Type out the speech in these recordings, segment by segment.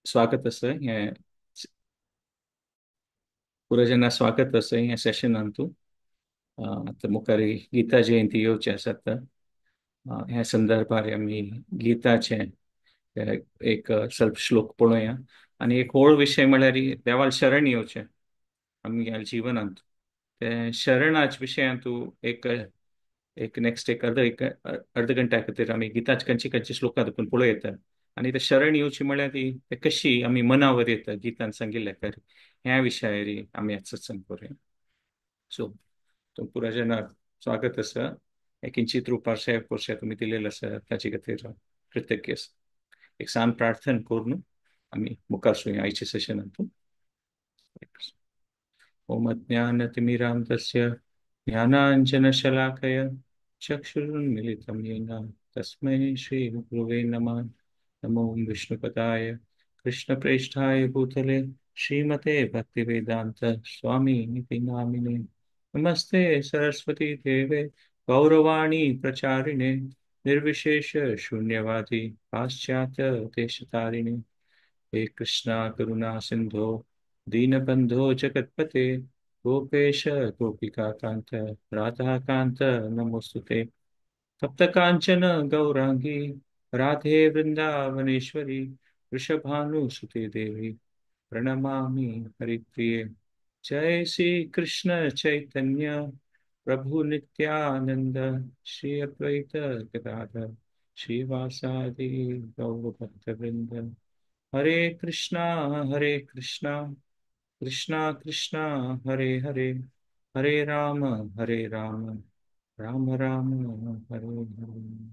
स्वागत आसा हें पुराय स्वागत आसा ह्या सेशनांतू. आतां मुखार गीता जयंती येवची आसा. आतां ह्या संदर्भार आमी गीताचें एक स्वल्प श्लोक पळोवया आनी एक होळ विशय म्हळ्यार देवाल शरण येवचें आमगे जिवनांत. ते शरणाच विशयांतू एक एक नेक्स्ट एक अर्द घंट्या खातीर आमी गीताच खंयची खंयची श्लोकां देखून पळोवं येता. आनी ते शरण येवची म्हळ्यार ती कशी आमी मनावर येता गीतान सांगिल्ल्या खातीर ह्या विशयार आमी आज सत्संग करूया. सो पुरा जनाक स्वागत आसा. किंचित रुपार सेव करचे तुमी दिलेलो आसा ताचे खातीर कृतज्ञ आसा. एक सान प्रार्थना करून आमी मुखार सुया आयच्या सेशनांतून. ओम अज्ञानतिमिरान्धस्य ज्ञानाञ्जनशलाकया चक्षुरुन्मीलितं येन तस्मै श्रीगुरुवे नमः. नमो विष्णुपदाय कृष्णप्रेष्ठाय भूतले श्रीमते भक्तिवेदांत स्वामी इति नामिने. नमस्ते सरस्वती देवे गौरवाणी प्रचारिणे निर्विशेष शून्यवादी पाश्चात्य देशतारिणे. हे कृष्णा करुणा सिंधो दीनबंधो जगत्पते गोपेश गोपिकाकांत राधाकांत नमोस्तुते. तप्त कांचन गौरांगी राधे वृंदावनेश्वरी वृषभानुसुते देवी प्रणमामि हरिप्रिये. जय श्री कृष्ण चैतन्य प्रभु नित्यानंद श्री अद्वैत गदाधर श्रीवासादि गौरभक्तवृंद. हरे कृष्णा हरे कृष्णा कृष्णा कृष्णा हरे हरे हरे राम राम राम हरे हरे.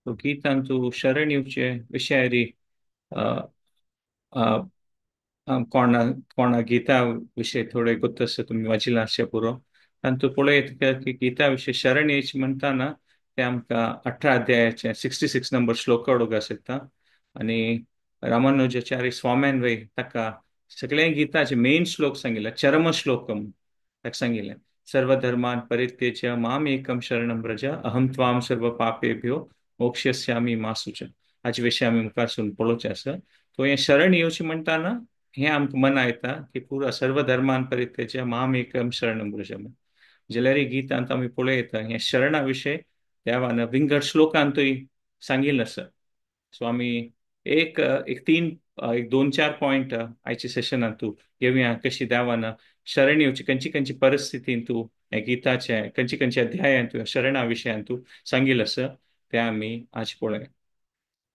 तो गीतांतू शरण येवचे विशयारी कोणा कोणा गीता विशय थोडे गोत आसा तुमी वाचिलां आसचें पुरो. तांतू पळयत की गीता विशय शरण येवचे म्हणटाना ते आमकां 18 अध्यायाचे 66 नंबर श्लोक उडोवंक येता. आनी रामानुजाचार्य स्वाम्यान वय ताका सगळे गीताचे मेन श्लोक सांगिल्ले, चरम श्लोक ताका सांगिल्लें. सर्वधर्मान परित्यज्य माम एकम शरणं व्रज अहं त्वां सर्व पापेभ्यो मोक्षयिष्यामि मा शुच. हाचे विशय आमी मुखार सून पळोवचें आसा. तो हें शरण येवचें म्हणटाना हें आमकां मना येता की पुरा सर्वधर्मान परित्यज्य माम एकम शरणं व्रज. जाल्यार गीतांत आमी पळयता हें शरणा विशय देवान विंगड श्लोकांतूय सांगिल्लें आसा. सो आमी एक एक तीन एक दोन चार पॉयंट आयच्या सेशनांतू घेवया कशी देवान शरण येवची खंयची खंयची परिस्थितींतू ह्या गीताचे खंयची खंयची अध्यायांतू शरणा विशयांतू सांगिल्लें आसा तें आमी आज पळोवया.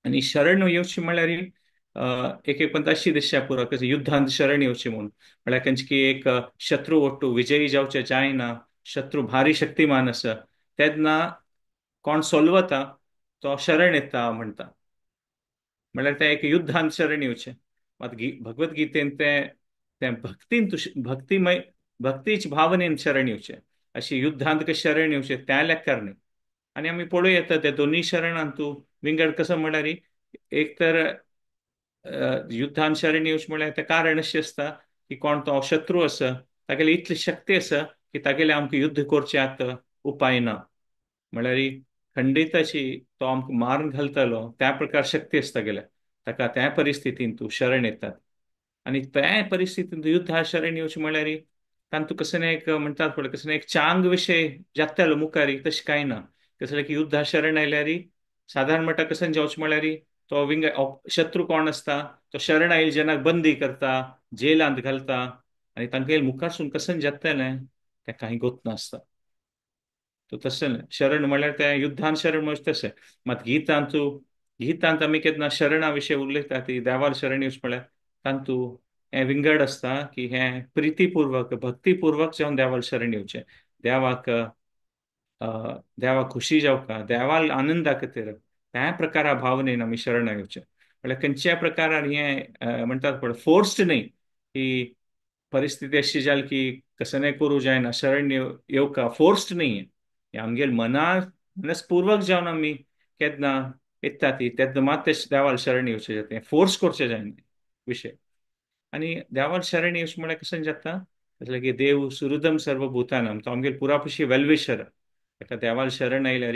आनी शरण येवची म्हळ्यार एक एक पंत अशी दिसता पुरो कशें युद्धांत शरण येवची म्हूण, म्हळ्यार खंयची की एक शत्रू ओट्टू विजयी जावचें जायना, शत्रू भारी शक्तिमान आसा तेन्ना कोण सोलवता तो शरण येता म्हणटा. म्हळ्यार तें एक युद्धांत शरण येवचें. मात भगवद्गीतेन तें तें भक्तीन भक्तिमय भक्तीच भावनेन शरण येवचें, अशी युद्धांत कशें शरण येवचें त्या लेखार न्ही. आनी आमी पळोवं येता त्या दोनूय शरणांतू विंगड कसो म्हळ्यार एक तर युद्धान शरण येवचें म्हळ्यार तें कारण अशें आसता की कोण तो शत्रू आसा तागेली इतली शक्ती आसा की तागेलें आमकां युद्ध करचें आतां उपाय ना, म्हळ्यार खंडीत अशी तो आमकां मारून घालतलो त्या प्रकार शक्ती आसता गेल्या ताका त्या परिस्थितीन तूं शरण येतात. आनी त्या परिस्थितीन युद्धा शरण येवचें म्हळ्यार तांतूं कसलें ना एक म्हणटात पळय कसलें एक चांग विशय जातालो मुखार तशें कांय ना. कसलें की युद्धा शरण आयल्यार सादारण म्हणटा कसलें जावचें म्हळ्यार तो विंग शत्रू कोण आसता तो शरण आयिल्ले जनाक बंदी करता, जेलांत घालता आनी तांकां मुखारसून कसलें जातलें तें कांय गोत नासता. तो तशें न्हय शरण म्हळ्यार तें युद्धान शरण म्हणजे तशें. मात गीतांतू गीतांत आमी केन्ना शरणा विशय उलयता ती देवाल शरण येवचें म्हळ्यार तांतू हें विंगड आसता की हें प्रितीपूर्वक भक्तीपूर्वक जावन देवाल शरण येवचें, देवाक देवाक खुशी जावका, देवाल आनंदा खातीर त्या प्रकारा भावनेन आमी शरण येवचें. म्हळ्यार खंयच्या प्रकारान हें म्हणटात पळय फोर्स्ड न्हय की परिस्थिती अशी जाली की कसं नाही करूं जायना शरण येवका, फोर्स्ड न्हय हें आमगेले मना मनसपूर्वक जावन आमी केन्ना येता ती तेन्ना मात ते देवाल शरण येवचें जाता, फोर्स करचें जायना विशय. आनी देवाल शरण येवचें म्हळ्यार कशें जाता कसलें की देव सुहृदम सर्वभूतानाम, तो आमगेले पुरापशी वेलविशर, ताका देवाल शरण आयल्यार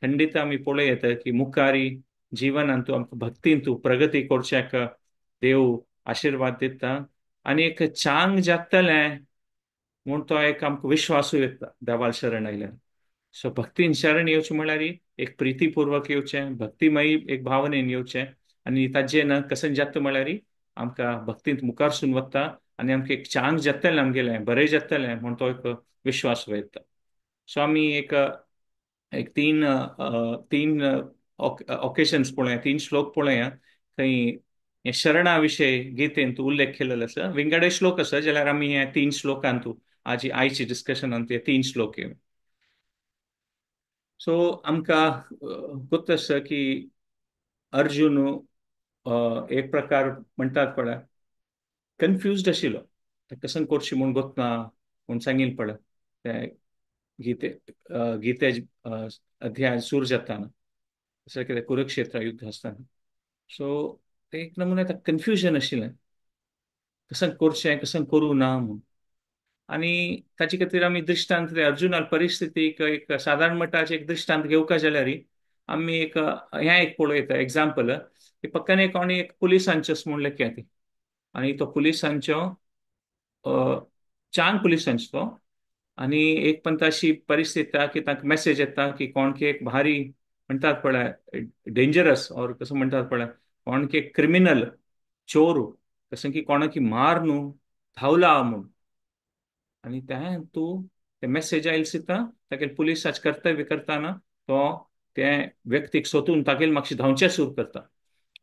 खंडीत आमी पळयता की मुखारी जिवनांतू आमकां भक्तींतू प्रगती करच्याक देव आशिर्वाद दिता आनी एक चांग जातलें म्हूण तो एक आमकां विश्वासूय येता देवाल शरण आयल्यार. सो भक्तीन शरण येवचें म्हणल्यार एक प्रितीपूर्वक येवचें, भक्तिमयी एक भावनेन येवचें आनी ताजें न कशें जाता म्हणल्यार आमकां भक्तींत मुखारसून वता आनी आमकां एक चांग जातलें आमगेलें बरें जातलें म्हूण तो एक विश्वास वयता. सो आमी एक एक तीन तीन ओकेशन्स पळोवया, तीन श्लोक पळोवया थंय शरणा विशय गीतेंत उल्लेख केलेलो आसा. विंगडे श्लोक आसा जाल्यार आमी ह्या तीन श्लोकांतू आजी आयची डिस्कशनांत हे तीन श्लोक येवन. सो आमकां गोत आसा की अर्जुन एक प्रकार म्हणटात पळय कन्फ्युज्ड आशिल्लो, कशें करचें म्हूण गोत ना म्हूण सांगील पळय ते गीते गीते अध्याय सूर जाताना जशें कितें कुरुक्षेत्र युद्ध आसतना. सो ते एक नमुने आतां कन्फ्युजन आशिल्लें कशें करचें कशें करूं ना म्हूण. आनी ताचे खातीर आमी दृश्टांत अर्जुनाल परिस्थितीक एक सादारण मटाचें एक दृश्टांत घेवका जाल्यार आमी एक हें एक पळयता एग्जाम्पल की पक्काने कोणी एक पुलिसांचेच म्हूण लेखया ती आनी तो पुलिसांचो चांग पुलिसांचो तो आनी एक पण अशी परिस्थिती येता की तांकां मेसेज येता की कोण की एक भारी म्हणटात पळय डेंजरस ऑर कसो म्हणटात पळय कोण की एक क्रिमिनल चोर कसं की कोणाकी मार न्हू धांवला म्हूण. आनी तें तूं ते मेसेज आयल दिता तागेले पुलिसाचें कर्तव्य करतना तो ते व्यक्तीक सोदून तागेले मातशें धांवचें सूर करता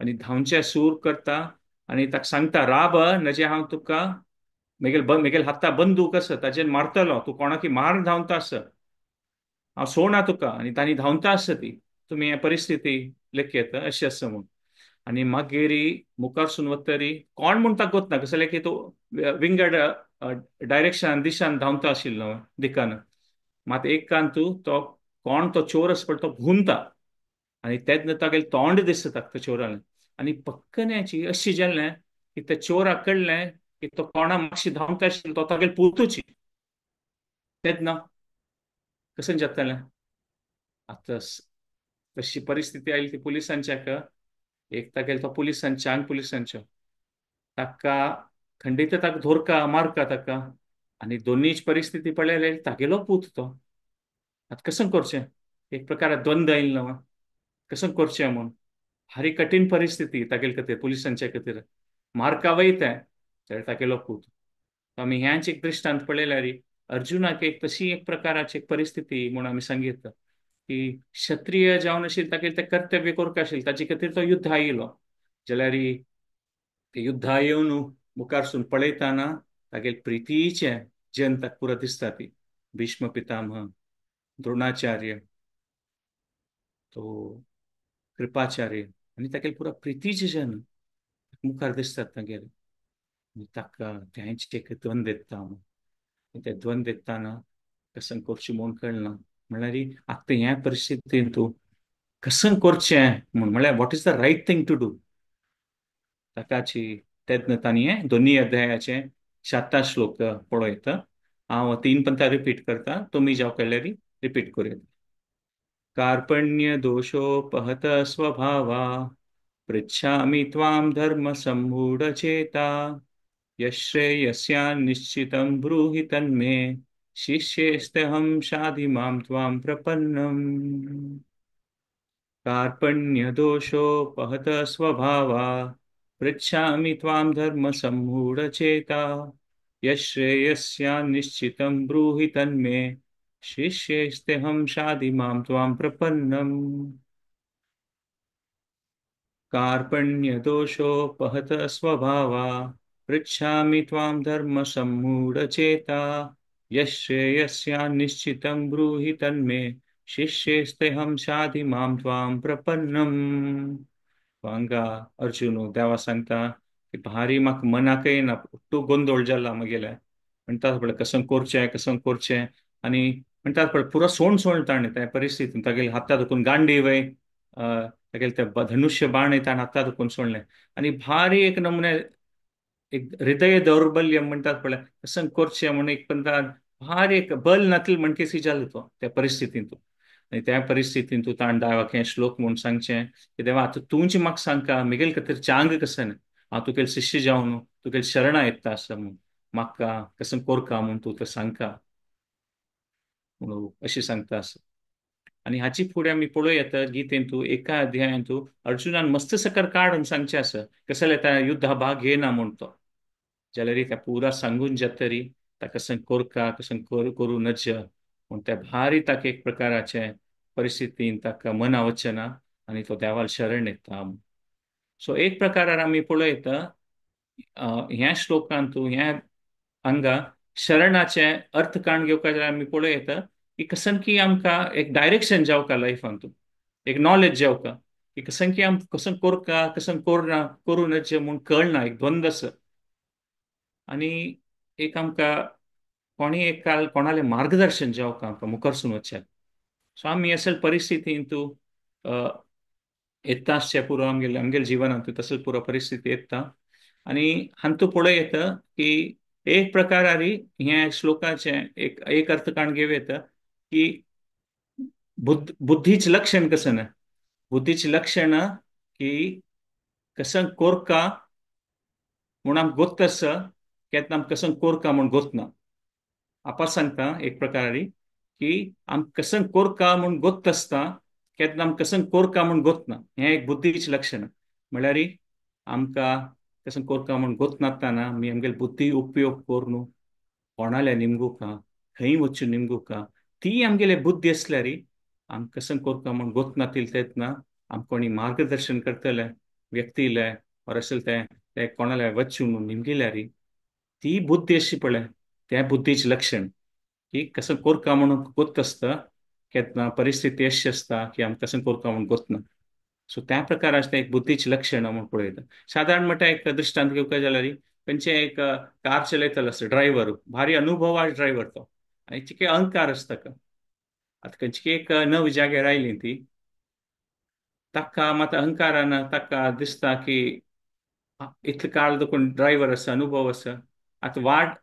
आनी धांवचें सूर करता आनी ताका सांगता राब नजे हांव तुका मेगेल मेगेल हाता बंदूक आसा ताजेर मारतलो, तूं कोणाकी मार धांवता आसा हांव सोडना तुका. आनी तांणी धांवता आसा ती तुमी हे परिस्थिती लेखयता अशें आसा म्हूण. आनी मागीर मुखारसून वतरी कोण म्हूण ताका गोत ना कसो की तो विंगड डायरेक्शन दिशान धांवता आशिल्लो दिकान, मात एक कान तूं तो कोण तो चोर आसा पळय तो घुंवता आनी तेन्ना तागेलें तोंड दिसता ताका त्या चोरालें. आनी पक्कन्याची अशी जालें की त्या चोराक कळ्ळें की तो कोणा मातशी धांवता आशिल्लो तो तागेले पुतूची. तेन्ना कशें जातलें आतां तशी परिस्थिती आयली ती पुलिसांच्याक एक तागेलो तो पुलिसांच्या आंग पुलिसांचो ताका खंडीत ताका धोरका मारका ताका आनी दोनीच परिस्थिती पळयल्यार तागेलो पूत तो आतां कशें करचें एक प्रकार द्वंद्व आयलो ना कशें करचें म्हूण भारी कठीण परिस्थिती तागेले खातीर पुलिसांच्या खातीर मारका वयता जाल्यार तागेलो पूत. आमी ह्याच एक दृश्टांत पळयल्यार अर्जुनाक एक तशी एक प्रकाराची एक परिस्थिती म्हूण आमी सांगीत की क्षत्रिय जावन आशिल्ले तागेलें तें कर्तव्य करपा आशिल्लें ताजे खातीर तो युद्धा येयलो जाल्यार ते युद्धा येवन मुखारसून पळयतना तागेले प्रितीचे जन ताका पुरो दिसता ती भीष्म पितामह द्रोणाचार्य तो कृपाचार्य आनी तागेले पुरो प्रितीचे जन मुखार दिसतात तागेले ताका तेंच एक द्वंद येता ते द्वंद येताना कशें करचें म्हूण कळना म्हणल्यार आतां ह्या परिस्थितीन तूं कशें करचें म्हूण म्हणल्यार what is the right thing to do ताकाची तेन्ना तांणी हें दोनी अध्यायाचे शाता श्लोक पळयता. हांव तीन पंता रिपीट करता तुमी जावं कळ्ळ्यार रिपीट करूया. कार्पण्य दोषोपहत स्वभावा पृच्छामि त्वां धर्म सम्मूढचेता यश्रेयस्यान् निश्चितं ब्रूहि तन्मे शिष्येस्तहं शाधि मां त्वां प्रपन्नम्. कार्पण्य दोषोपहत स्वभावा पृच्छामि त्वां धर्म सम्मूढचेता यश्रेयस्यान् निश्चितं ब्रूहि तन्मे शिष्येस्तेऽहं शाधि मां त्वां प्रपन्नम्. कार्पण्य दोषोपहत स्वभावा पृच्छामि त्वां धर्म सम्मूढचेता यश्रेयस्यान् निश्चितं ब्रूहि तन्मे शिष्येस्तेऽहं शाधि मां त्वां प्रपन्नम्. हांगा अर्जुन देवा सांगता की भारी म्हाका मनाक येना तूं गोंदोळ जाला म्हगेले म्हणटात पळय कशें करचें कशें करचें आनी म्हणटात पळय पुरो सोण सोण ताणें त्या परिस्थितीन तागेले हाता दुखून गांडी वय तागेले ते धनुष्य बाण ताणें हाता दुखून सोडलें आनी भारी एक नमुने एक हृदय दौर्बल्य म्हणटात पळय कशें करचें म्हूण एक पण भारी एक बल नातील म्हणकेसी जालो तो त्या परिस्थितींत. आनी त्या परिस्थितीन तूं ताण देवाक हें श्लोक म्हूण सांगचें की देवा आतां तूंच म्हाका सांगका मिगेल खातीर चांग कशें हांव तुगेल शिश्य जावन तुगेल शरणा येता आसा म्हूण म्हाका कसं कोरका म्हूण तूं तें सांगका म्हणून अशें सांगता आसा. आनी हाची फुडें आमी पळोवं येता गीतेंतू एका अध्यायांतू अर्जुनान मस्त सकर काडून सांगचें आसा कसले त्या युद्धा भाग घेना म्हूण तो जाल्यार त्या पुरा सांगून जातरी ताका कसं कोरका कसं करूं नज म्हूण त्या भारी ताका एक प्रकाराचे परिस्थितीन ताका मना वचना आनी तो देवाल शरण येता. सो एक प्रकारार आमी पळयता ह्या श्लोकांतू ह्या हांगा शरणाचें अर्थकारण घेवपाक जाल्यार आमी पळयता की कसं की आमकां एक डायरेक्शन जावका लायफांतू, एक नॉलेज जावका की कसं की आम कसं कोरका कसं कोरना करूं नज म्हूण कळना, एक द्वंद आसा. आनी एक आमकां कोणी एक काल कोणालें मार्गदर्शन जावका आमकां मुखारसून वचच्याक. सो आमी असल परिस्थितींतू येता आसचें पुरो आमगेले आमगेले जिवनांत तसली पुरो परिस्थिती येता. आनी हांतू पळय येता की एक प्रकारारी ह्या श्लोकाचें एक एक अर्थकारण घेवं येता की बुद्धीचें लक्षण कसं ना, बुद्धीचें लक्षण की कसं कोरका म्हूण आमकां गोत्त आसा केन्ना आमकां कसं कोरका म्हूण गोत ना. आपा सांगता एक प्रकारारी की आमकां कसं कोरका म्हूण गोत्त आसता केन्ना आमकां कसं कोरका म्हूण गोत ना, हें एक बुद्धीचें लक्षण. म्हळ्यार आमकां कसं कोरका म्हूण गोत नासतना आमी आमगेली बुद्धी उपयोग करून कोणाल्या निमगुका खंय वचून निमगुका ती आमगेले बुद्धी आसल्यार आमकां कसं कोरका म्हूण गोत नातील तेन्ना आमकां कोणी मार्गदर्शन करतले व्यक्तीले or अशें तें ते कोणाले वचून निमगिल्यार ती बुद्धी अशी पळय त्या बुद्धीचें लक्षण की कसं कोरका म्हणून गोत आसता केन्ना परिस्थिती अशी आसता की आमकां कसं कोरका म्हूण गोत ना. सो त्या प्रकाराचें एक बुद्धीचें लक्षण म्हूण पळयता. सादारण म्हणटा एक दृश्टांत घेवपाक जाल्यार खंयचें एक कार चलयतलो आसता ड्रायव्हर, भारी अनुभवा ड्रायव्हर तो आनी चिके अहंकार आसता ताका. आतां खंयची एक नवी जाग्यार आयली ती ताका मात अहंकारान ताका दिसता की इतलो काळ देखून ड्रायव्हर आसा अनुभव आसा, आतां वाट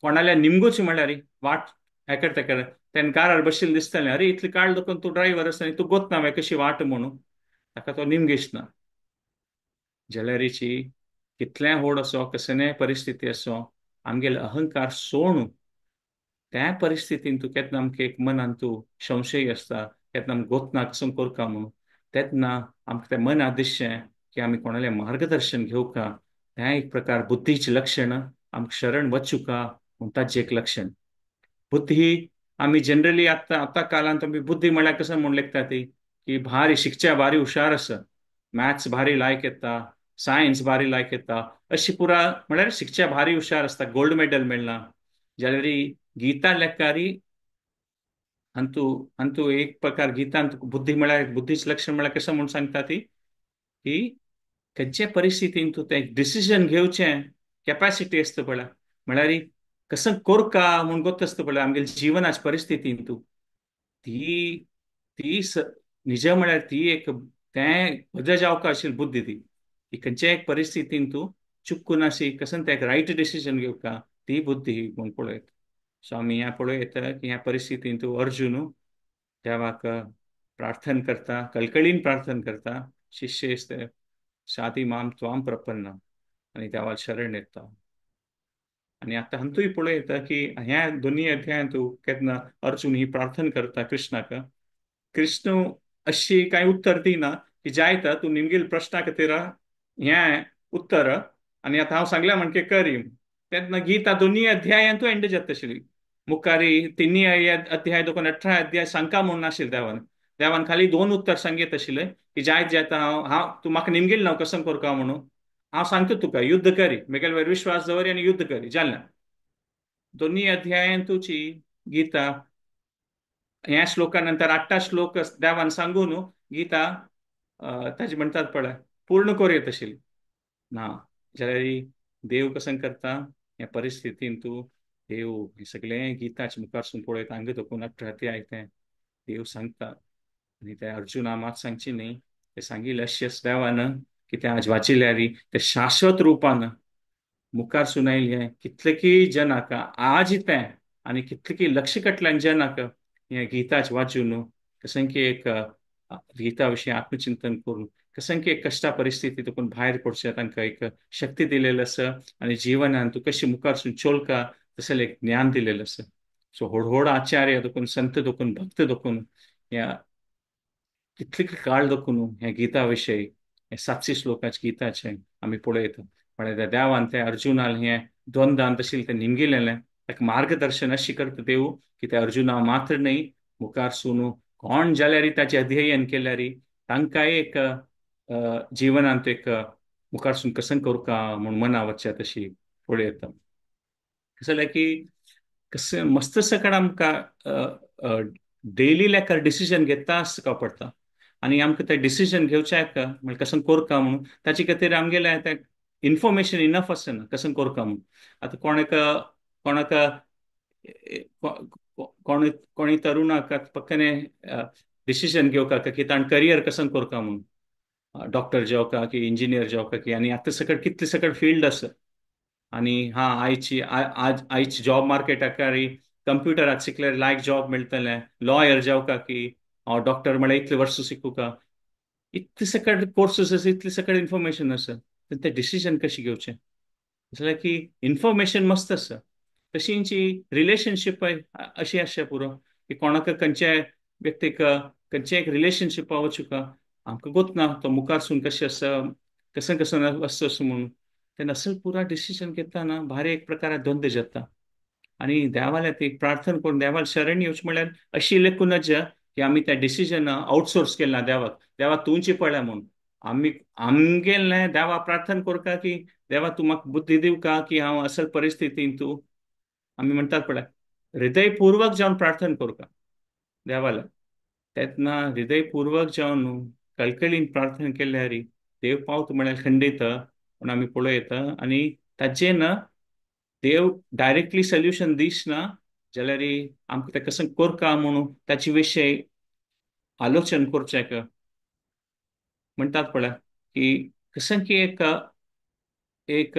कोणाल्या निमगूच म्हणल्यार वाट हें करता तेका तेन्ना कारार बशिल्लें दिसतालें अरे इतलो काळ देखून तूं ड्रायव्हर आसा आनी तूं गोत ना कशी वाट म्हणून ताका तो निमगेश ना. जाल्यारीची कितलें व्हड असो कसलेय परिस्थिती असो आमगेलो अहंकार सोणू त्या परिस्थितीन तूं केन्ना आमकां एक मनान तूं संशय आसता केन्ना आमकां गोत ना कसं कोरका म्हणून तेन्ना आमकां तें मना दिसचें की आमी कोणालें मार्गदर्शन घेवका तें एक प्रकार बुद्धीचें लक्षण आमकां शरण वचुका म्हूण ताचें एक लक्षण. बुद्धी आमी जनरली आतां आतां काळांत आमी बुद्धी म्हळ्यार कसं म्हूण लेखता ती की भारी शिकच्या भारी हुशार आसा, मॅथ्स भारी लायक येता, सायन्स भारी लायक येता, अशी पुरा म्हळ्यार शिकच्या भारी हुशार आसता, गोल्ड मेडल मेळना. जाल्यार गीता लेखारी हांतू हांतू एक प्रकार गीतांत बुद्धी म्हळ्यार बुद्धीचें लक्षण म्हळ्यार कशें म्हूण सांगता ती की खंयचे परिस्थितीन तूं तें डिसिजन घेवचें कॅपॅसिटी आसता पळय, म्हळ्यार कसं कोरका म्हूण गोत आसता पळय आमगेले जिवनाच्या परिस्थितीन तूं ती ती निज म्हळ्यार ती एक तें बदल जावका आशिल्ली बुद्धी ती की खंयच्या एक परिस्थितीन तूं चुकून आशी कसं तें एक रायट डिसिजन घेवका ती बुद्धी म्हूण पळयता. सो आमी ह्या पळयता की ह्या परिस्थितीन तूं अर्जुन देवाक प्रार्थना करता, कळकळीन प्रार्थना करता, शिष्य सादी माम त्वाम प्रपन्न आनी देवाक शरण येता. आनी आतां हांतूय पळयता की ह्या दोनी अध्यायांत केन्ना अर्जुन ही प्रार्थना करता कृष्णाक, कृष्ण अशी कांय उत्तर दिना की जायता तूं निमगेल प्रश्ना खातीर हें उत्तर आनी आतां हांव सांगलें म्हणके करी तेन्ना गीता दोनी अध्यायांतू एंड जाता आशिल्ली. मुखारी तिन्ही अध्याय दोन 18 अध्याय सांगका म्हूण नाशिल्लें देवान, देवान खाली दोन उत्तर सांगीत आशिल्लें की जायत जायता हांव हांव तूं म्हाका निमगेल ना कसं करका म्हणून हांव सांगता तुका युद्ध करी मेगेल वयर विश्वास दवरी आनी युद्ध करी जालें. दोनी अध्यायांतूची गीता ह्या श्लोका नंतर 8 श्लोक देवान सांगून गीता ताजी म्हणटात पळय पूर्ण करूं येत आशिल्ली ना. जाल्यार देव कसं करता ह्या परिस्थितीन तूं देव हें सगळें गीताच्या मुखारसून पळयता हांगा दोकून 18 अध्याय तें देव सांगता आनी ते अर्जुना मात सांगची न्ही ते सांगिल्लें अशेंच देवान की तें आज वाचिल्यार तें शाश्वत रुपान मुखार सुनायलें कितले की जनाक आज तें आनी कितले की लक्ष कटल्यान जनाक हें गीताच वाचून कसं की एक गीता विशीं आत्मचिंतन करून कसं की एक कश्टा परिस्थिती तुकून भायर पडचें तांकां एक शक्ती दिलेली आसा आनी जिवनान तूं कशी मुखारसून चोलका तशें एक ज्ञान दिलेलें आसा. सो व्हड व्हड आचार्य देखून, संत देखून, भक्त देखून ह्या कितले काळ देखून ह्या गीता विशयी हे 700 श्लोकाचे गीताचे आमी पळयता. म्हळ्यार त्या देवान ते अर्जुनान हें द्वंद्वान तशें तें निमगिलेलें, ताका मार्गदर्शन अशें करता देव की ते अर्जुना मात्र न्हय मुखार सून कोण जाल्यार ताचें अध्ययन केल्यार तांकांय एक जिवनांत एक मुखारसून कसं करूंका म्हूण मना वचच्या तशी पळयता. कशें जाल्यार की कशें मस्त सकड आमकां डेली लेखार डिसिजन घेता आसता पडटा आनी आमकां तें डिसिजन घेवच्याक म्हळ्यार कसं करका म्हणून ताचे खातीर आमगेलें तें इन्फॉर्मेशन इनफ आसना कसं करका म्हणून. आतां कोणाक कोण कोणी तरुणाक पक्कने डिसिजन घेवका की ताणें करियर कसं करका म्हणून, डॉक्टर जावका की इंजिनियर जावका की, आनी आतां सकट कितले सकट फिल्ड आसा आनी हा आयची आज आयची जॉब मार्केटाक कंप्युटराक शिकल्यार लायक जॉब मेळटलें, लॉयर जावका की डॉक्टर म्हळ्यार इतले वर्सां शिकूका, इतले सकट कोर्सीस आसा, इतले सकट इन्फॉर्मेशन आसा, तें डिसिजन कशें घेवचें? जाल्यार की इन्फॉर्मेशन मस्त आसा, तशींची रिलेशनशीप अशी आसच्या पुरो की कोणाक खंयच्याय व्यक्तीक खंयचें एक रिलेशनशिपा वचूका आमकां गोत ना तो मुखारसून कशें आसा कसं कसं आसता अशें म्हणून तेन्ना असल पुरा डिसिजन घेतना भारी एक प्रकारान द्वंद्व जाता. आनी देवाल्या ती प्रार्थना करून देवाक शरण येवचें म्हळ्यार अशी लेखून नज की आमी त्या डिसिजन आउटसोर्स केलें ना देवाक, देवा तुमची पळय म्हूण आमी आमगेलें देवा प्रार्थना करता की देवा तूं म्हाका बुद्धी दिवका की हांव असल परिस्थितीन तूं, आमी म्हणटात पळय हृदयपूर्वक जावन प्रार्थना करता देवाला, तेन्ना हृदयपूर्वक जावन कळकळीन प्रार्थना केल्यार देव पावत म्हळ्यार खंडीत म्हूण आमी पळयता. आनी ताचें ना देव डायरेक्टली सोल्युशन दिसना जाल्यार आमकां तें कसं करका म्हणून ताचे विशय आलोचन करचें म्हणटात पळय की कसं की एक एक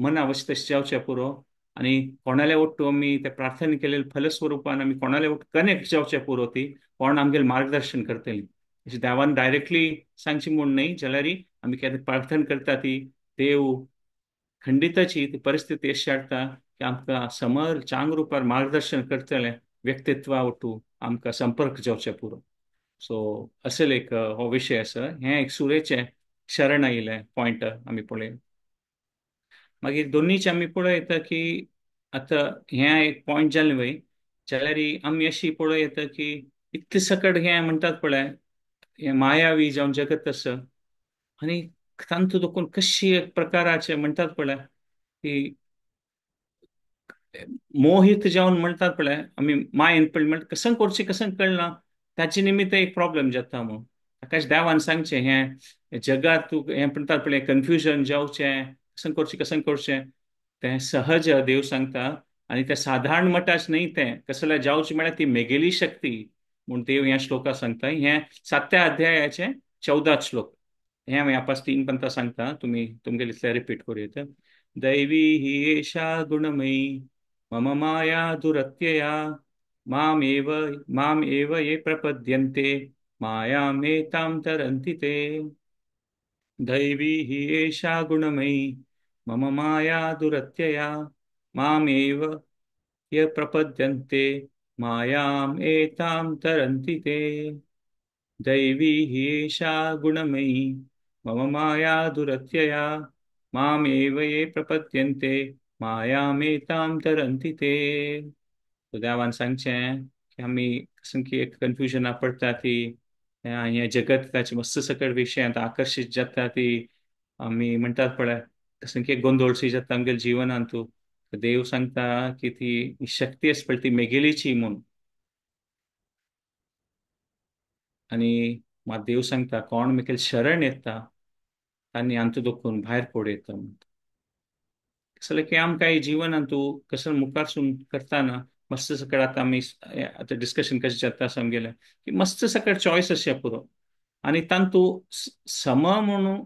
मना वश तशें जावचें पुरो आनी कोणाले वट्टू आमी ते प्रार्थना केलेले फलस्वरूपान आमी कोणाले वट्टू कनेक्ट जावचें पुरो, ती कोण आमगेलें मार्गदर्शन करतली अशें देवान डायरेक्टली सांगची म्हूण न्हय जाल्यार आमी केन्ना प्रार्थना करता ती देव खंडिताची ती परिस्थिती अशी हाडटा की आमकां समर चांग रुपार मार्गदर्शन करतलें व्यक्तित्वा वट्टू आमकां संपर्क जावचें पुरो. सो असेल एक हो विशय आसा, हें एक सुरेचें शरण आयिल्लें पॉयंट आमी पळय. मागीर दोनीचे आमी पळयता की आतां हें एक पॉयंट जालें वय जाल्यार आमी अशी पळयता की इतलें सकट हें म्हणटात पळय हें मायावी जावन जगत आसा आनी तांतू देखून कशी एक प्रकाराचे म्हणटात पळय की मोहित जावन म्हणटात पळय आमी मायेन पळय म्हणटा कसं करचें कसं कळना ताचे निमित्त एक प्रॉब्लम जाता म्हणून. ताकाच देवान सांगचें हें जगात तूं हें म्हणटात पळय कन्फ्युजन जावचें कसं करचें कसं करचें तें सहज देव सांगता आनी तें साधारण मटाच न्हय तें कसल्यार जावचें म्हळ्यार ती मेगेली शक्ती म्हूण देव ह्या श्लोका सांगता. हें 7व्या अध्यायाचें 14 श्लोक हें हांवें आपास 3 पंता सांगता, तुमी तुमगेले इतलें रिपीट करूं येता. दैवी ही एषा गुणमयी मम माया दुरत्यया माम एव ये प्रपद्यन्ते मायामेतां तरन्ति ते. दैवी ही एषा गुणमयी मम माया दुरत्यया मामेव ये प्रपद्यन्ते मायाम एतां तरन्ति ते. दैवी ही एषा गुणमयी मम माया दुरत्यया मामेव ये प्रपद्यन्ते मायामेतां तरन्ति ते. देवान सांगचें की आमी कसं की एक कन्फ्युजना पडटा ती हें जगत ताचे मस्त सकट विशयांत आकर्शीत जाता ती आमी म्हणटात पळय कसं की गोंदोळशी जाता आमगेल्या जिवनांत. तूं देव सांगता की ती शक्ती आसा पळय ती मेगेलीची म्हूण आनी मात देव सांगता कोण मेकेल शरण येता तांणी आमचो दुखून भायर पड येता म्हणटा. कसलें की आमकां जिवनांत तूं कसं मुखारसून करतना मस्त सकट आतां आमी आतां डिस्कशन कशें जाता आमगेलें की मस्त सकट चॉयस आसया पुरो आनी तांतू सम म्हणून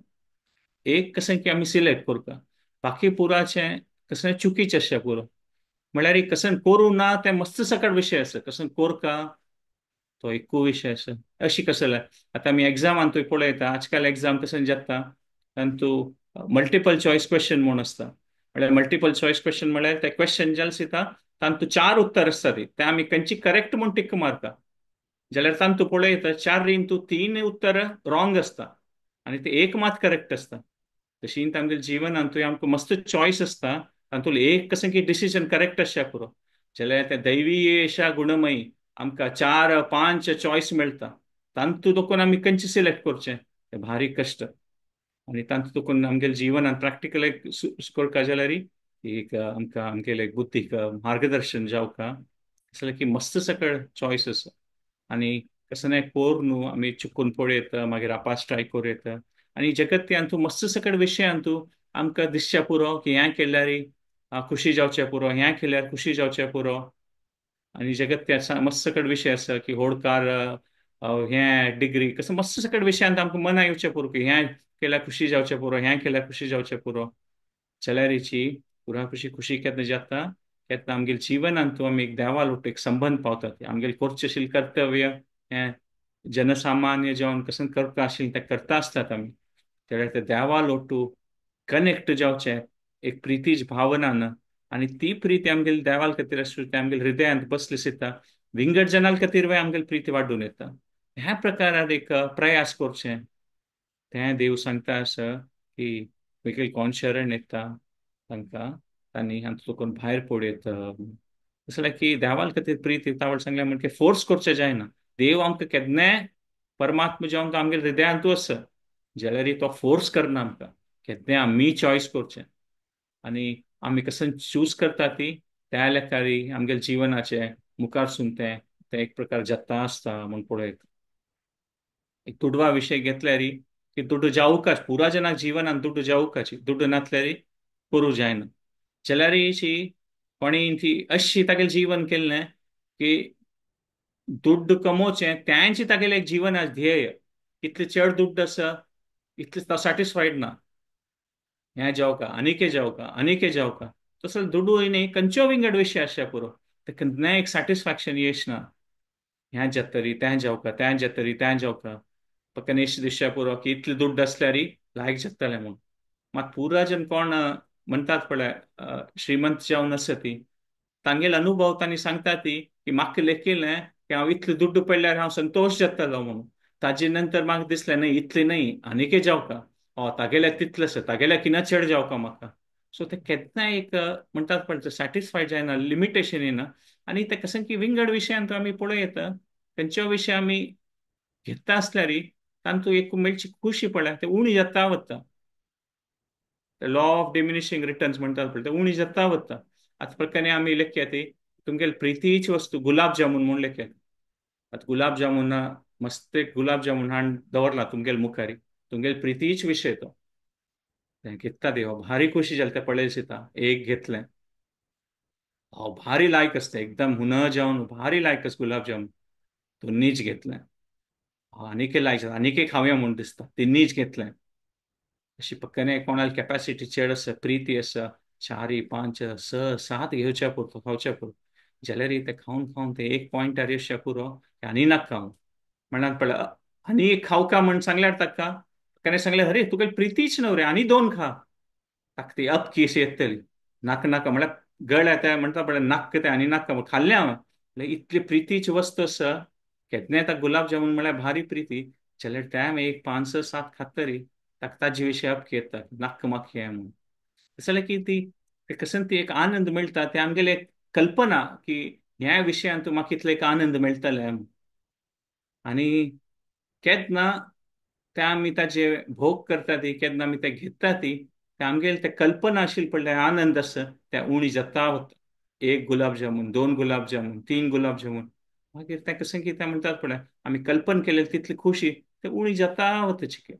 एक कशें की आमी सिलेक्ट करता, बाकी पुराचें कशें चुकीचें आसया पुरो. म्हळ्यार कसं करूं ना तें मस्त सकट विशय आसा, कसं करका तो एकू विशय आसा. अशी कसं आतां आमी एग्जामान तुवें पळयता, आजकाल एग्जाम कशें जाता, तातूंत मल्टिपल चॉयस क्वेश्चन म्हूण आसता. म्हळ्यार मल्टिपल चॉयस क्वेश्चन म्हळ्यार ते क्वेश्चन जे आसता तातूंत चार उत्तर आसता, ते आमी खंयची करेक्ट म्हूण टिक मारता. जाल्यार तातूंत पळयता चार इंतू तीन उत्तर रॉंग आसता आनी ते एक मात करेक्ट आसता. तशी आमगेल्या जिवनांतूय आमकां मस्त चॉयस आसता, तातूंत एक कशें की डिसिजन करेक्ट आसच्या पुरो. जाल्यार ते दैवी अशा गुणमयी आमकां चार पांच चॉयस मेळटा, तातूंत देखून आमी खंयची सिलेक्ट करचें तें भारी कश्ट. आनी तातूंत देखून आमगेल्या जिवनांत प्रॅक्टिकल एक करता जाल्यार एक आमकां आमगेले बुद्धीक मार्गदर्शन जावका जाल्यार की मस्त सकळ चॉयस आसा. आनी कसं नाही कोर न्हू आमी चुकून पळयता, मागीर आपास ट्राय करूं येता. आनी जगत अंतू मस्त सकळ विशय अंतू आमकां दिसच्या पुरो की हें केल्यार खुशी जावचें पुरो, हें केल्यार खुशी जावचें पुरो. आनी जगत ते मस्त सकळ विशय आसा की होडकार हें डिग्री कसं मस्त सकळ विशयांत आमकां मना येवचें पुरो की हें केल्यार खुशी जावचें पुरो, हें केल्यार खुशी जावचें पुरो. जाल्यारीची पुरा खुशी खुशी केन्ना जाता, केन्ना आमगेल्या जिवनांत आमी एक देवा लोट एक संबंद पावतात. आमगेले करचें आशिल्लें कर्तव्य हें जनसामान्य जावन कसं करता आशिल्लें तें करता आसतात आमी. जाल्यार ते देवा लोटू कनेक्ट जावचें एक प्रितीच भावनान, आनी ती प्रिती आमगेले देवाल खातीर आसूं ते आमगेले हृदयांत बसली दिसता, विंगड जनाल खातीर आमगेली प्रिती वाडून येता. ह्या प्रकारान एक प्रयास करचें. तें देव सांगता आसा की वेगळे कोण शरण येता तांकां तांणी हातूंत कोण भायर पडयता. तशें की देवाल खातीर प्रिती तावळ सांगल्या म्हणजे फोर्स करचें जायना. देव आमकां केन्नाय परमात्मा जावन आमगेले हृदयांतू आसा, जाल्यार तो फोर्स करना आमकां, केन्नाय आमी चॉयस करचें. आनी आमी कसं चूज करता ती त्या लेखारी आमगेले जिवनाचे मुखारसून तें तें एक प्रकार जाता आसता म्हूण पळयता. एक दुडवा विशय घेतल्यार की दुड्डू जावकाच पुरा जनाक जिवनान दुड्डू जावकाची, दुड्डू नासल्यार करूं जायना. जाल्यार कोणी ती अशी तागेलें जीवन केल्लें की दुड्ड कमोवचें तेंच तागेलें एक जीवन आज ध्येय, इतलें चड दुड्ड आसा इतलें तो सॅटिस्फायड ना, हें जावका आनीक जावका आनीक जावका. तसो दुडू न्ही खंयचो विंगड विशय आसच्या पुरो, ते केन्नाय एक सॅटिस्फॅक्शन येश ना, हें जातरी तें जावका तें जातरी तें जावका. पक्कनेश दिसच्या पुरो की इतले दुड्ड आसल्यार लायक जातलें म्हूण. मात पुरा जन कोण म्हणटात पळय श्रीमंत जावन आसा ती तांगेले अनुभव तांणी सांगता ती की म्हाका लेखिल्लें की हांव इतले दुड्ड पडल्यार हांव संतोश जातलो म्हणून. ताजे नंतर म्हाका दिसलें न्ही इतले न्ही आनीकय जावका, हय तागेल्या तितलें आसा तागेल्या किना चड जावका म्हाका. सो ते केन्नाय एक म्हणटात पळय सॅटिस्फायड जायना, लिमिटेशन येना. आनी ते कशें की विंगड विशयांत आमी पळोवं येता, खंयच्या विशय आमी घेता आसल्यार तातूंत एक मेळची खुशी पळय ते उणी जाता वता. लॉ ऑफ डिमिनिशिंग रिटर्न्स म्हणटात पळय ते उणी जाता वता. आतां प्रकारे आमी लेखया ती तुमगेली प्रितीची वस्तू गुलाब जामून म्हूण लेखया. आतां गुलाब जामून मस्त एक गुलाब जामून हाडून दवरला तुमगेले मुखारी, तुमगेली प्रितीच विशय तो, तें घेता देवा भारी खुशी जाली तें पळय दिसता. एक घेतलें, हांव भारी लायक आसता एकदम हुन जावन भारी लायक आसा गुलाब जामून, दोनीच घेतलें, आनीकय लायक आनीकय खावया म्हूण दिसता, तिनीच घेतलें. अशी पक्कने कोणाली कॅपॅसिटी चड आसा प्रिती आसा चारी पांच स सात घेवच्या पुरतो खावच्या पुरतो, जाल्यार ते खावन खावन ते एक पॉयंटार येवच्या पुरो आनी नाका हांव म्हणल्यार पळय आनी एक खावका म्हण सांगल्यार ताका ताणें सांगलें अरे तुका प्रितीच न्हय रे आनी दोन खा, ताका ती अपकी अशी येतली नाका नाका म्हळ्यार गळ्या ते म्हणटा पळय नाक्क तें आनी नाका खाल्लें हांवें. म्हणल्यार इतली प्रितीची वस्तू आसा केन्नाय ताका गुलाब जामून म्हळ्यार भारी प्रिती, जाल्यार ते हांवें एक पांच स सात खातरी ताका ताजे विशय अपकी येता नाक्क म्हाका हें म्हूण. जाल्यार की ती कशें ती एक आनंद मेळटा ते आमगेले एक कल्पना की ह्या विशयांत म्हाका इतलो एक आनंद मेळटले. आनी केन्ना ते आमी ताजे भोग करता ती केन्ना आमी ते घेता ती ते आमगेले ते कल्पना आशिल्ली पळय आनंद आसा ते उणी जाता वता. एक गुलाब जामून, दोन गुलाब जामून, तीन गुलाब जामून, मागीर तें कशें कितें म्हणटात पळय आमी कल्पना केलेली तितली खुशी ते उणी जाता वता चिके.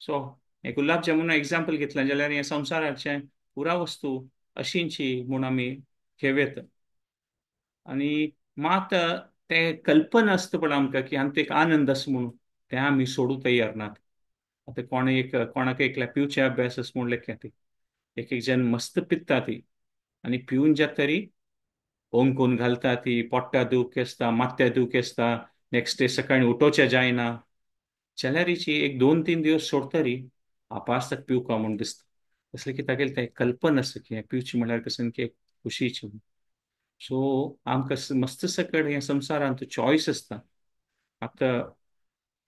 सो हे गुलाब जामून एग्जाम्पल घेतलें जाल्यार हें संवसाराचें पुरा वस्तू अशींची म्हूण आमी घेवं येता. आनी मात तें कल्पना आसता पळय आमकां की आमकां एक आनंद आसा म्हणून तें आमी सोडूं तयार नात. आतां कोण एक कोणाक एकल्या पिवचे अभ्यास आसा म्हूण लेखया ती एक एक जण मस्त पिता ती आनी पिवन जात तरी ओंकून घालता ती, पोट्टा दूख आसता, माथ्या दूख आसता, नेक्स्ट डे सकाळी उठोवचें जायना जाल्यारीची एक 2-3 दिवस सोडतरी आपास ताका पिवका म्हूण दिसता. तसलें की तागेलें तें कल्पना आसता की हें पिवचें म्हणल्यार कसलें की एक खुशीची. सो आमकां मस्त सकड ह्या संवसारांत चॉयस आसता. आतां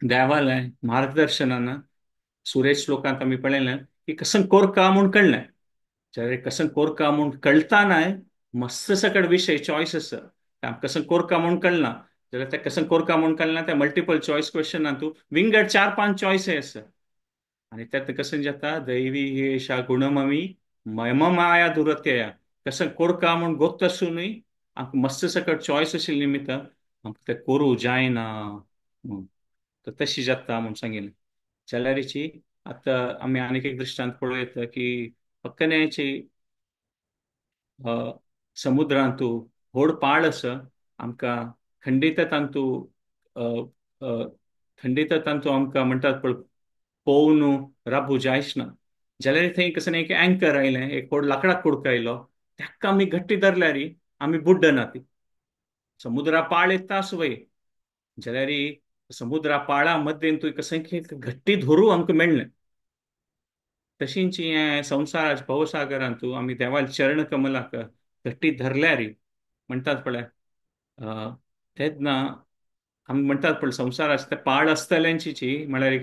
देवालें मार्गदर्शनान सुरेश श्लोकांत आमी पळयलें की कसं कोरका म्हूण कळ्ळें, जाल्यार कसं कोरका म्हूण कळटा नाय मस्त सकड विशय चॉयस आसा. कसं कोरका म्हूण कळना जाल्यार तें कसं कोरका म्हूण कळना त्या मल्टिपल चॉयस क्वेश्चनांतू विंगड 4-5 चॉयस आसा. आनी त्यात कसं जाता दैवी हेशा गुणममी मयममाया दुरत्यया, कसं कोरका म्हूण गोत्त आसुनूय आमकां मस्त सकट चॉयस आशिल्ले निमित्त आमकां तें करूं जायना म्हूण, तर तशी जाता म्हूण सांगिल्लें. जाल्यारीची आतां आमी आनीक एक दृश्टांत पळोवं येता की फक्कन्याची समुद्रांतू व्हड पाळ आसा, आमकां खंडीत तांतू खंडीत तांतू आमकां म्हणटात पळय पोवन राबू जायच ना. जाल्यार थंय कसं एक अँकर आयलें, एक व्हड लाकडाक कुडको आयलो, ताका आमी घट्टी धरल्यार आमी बुड्डना ती. समुद्रा पाळ येता आसूं जाल्यार समुद्रा पाळा मध्यें तूं कसं घट्टी धरू आमकां मेळ्ळें. तशींच हें संवसाराच्या भवसागरांतू आमी देवाल चरण कमलाक घट्टी धरल्यार म्हणटात पळय तेन्ना आमी म्हणटात पळय संवसाराचे ते पाळ आसतल्यांची म्हळ्यार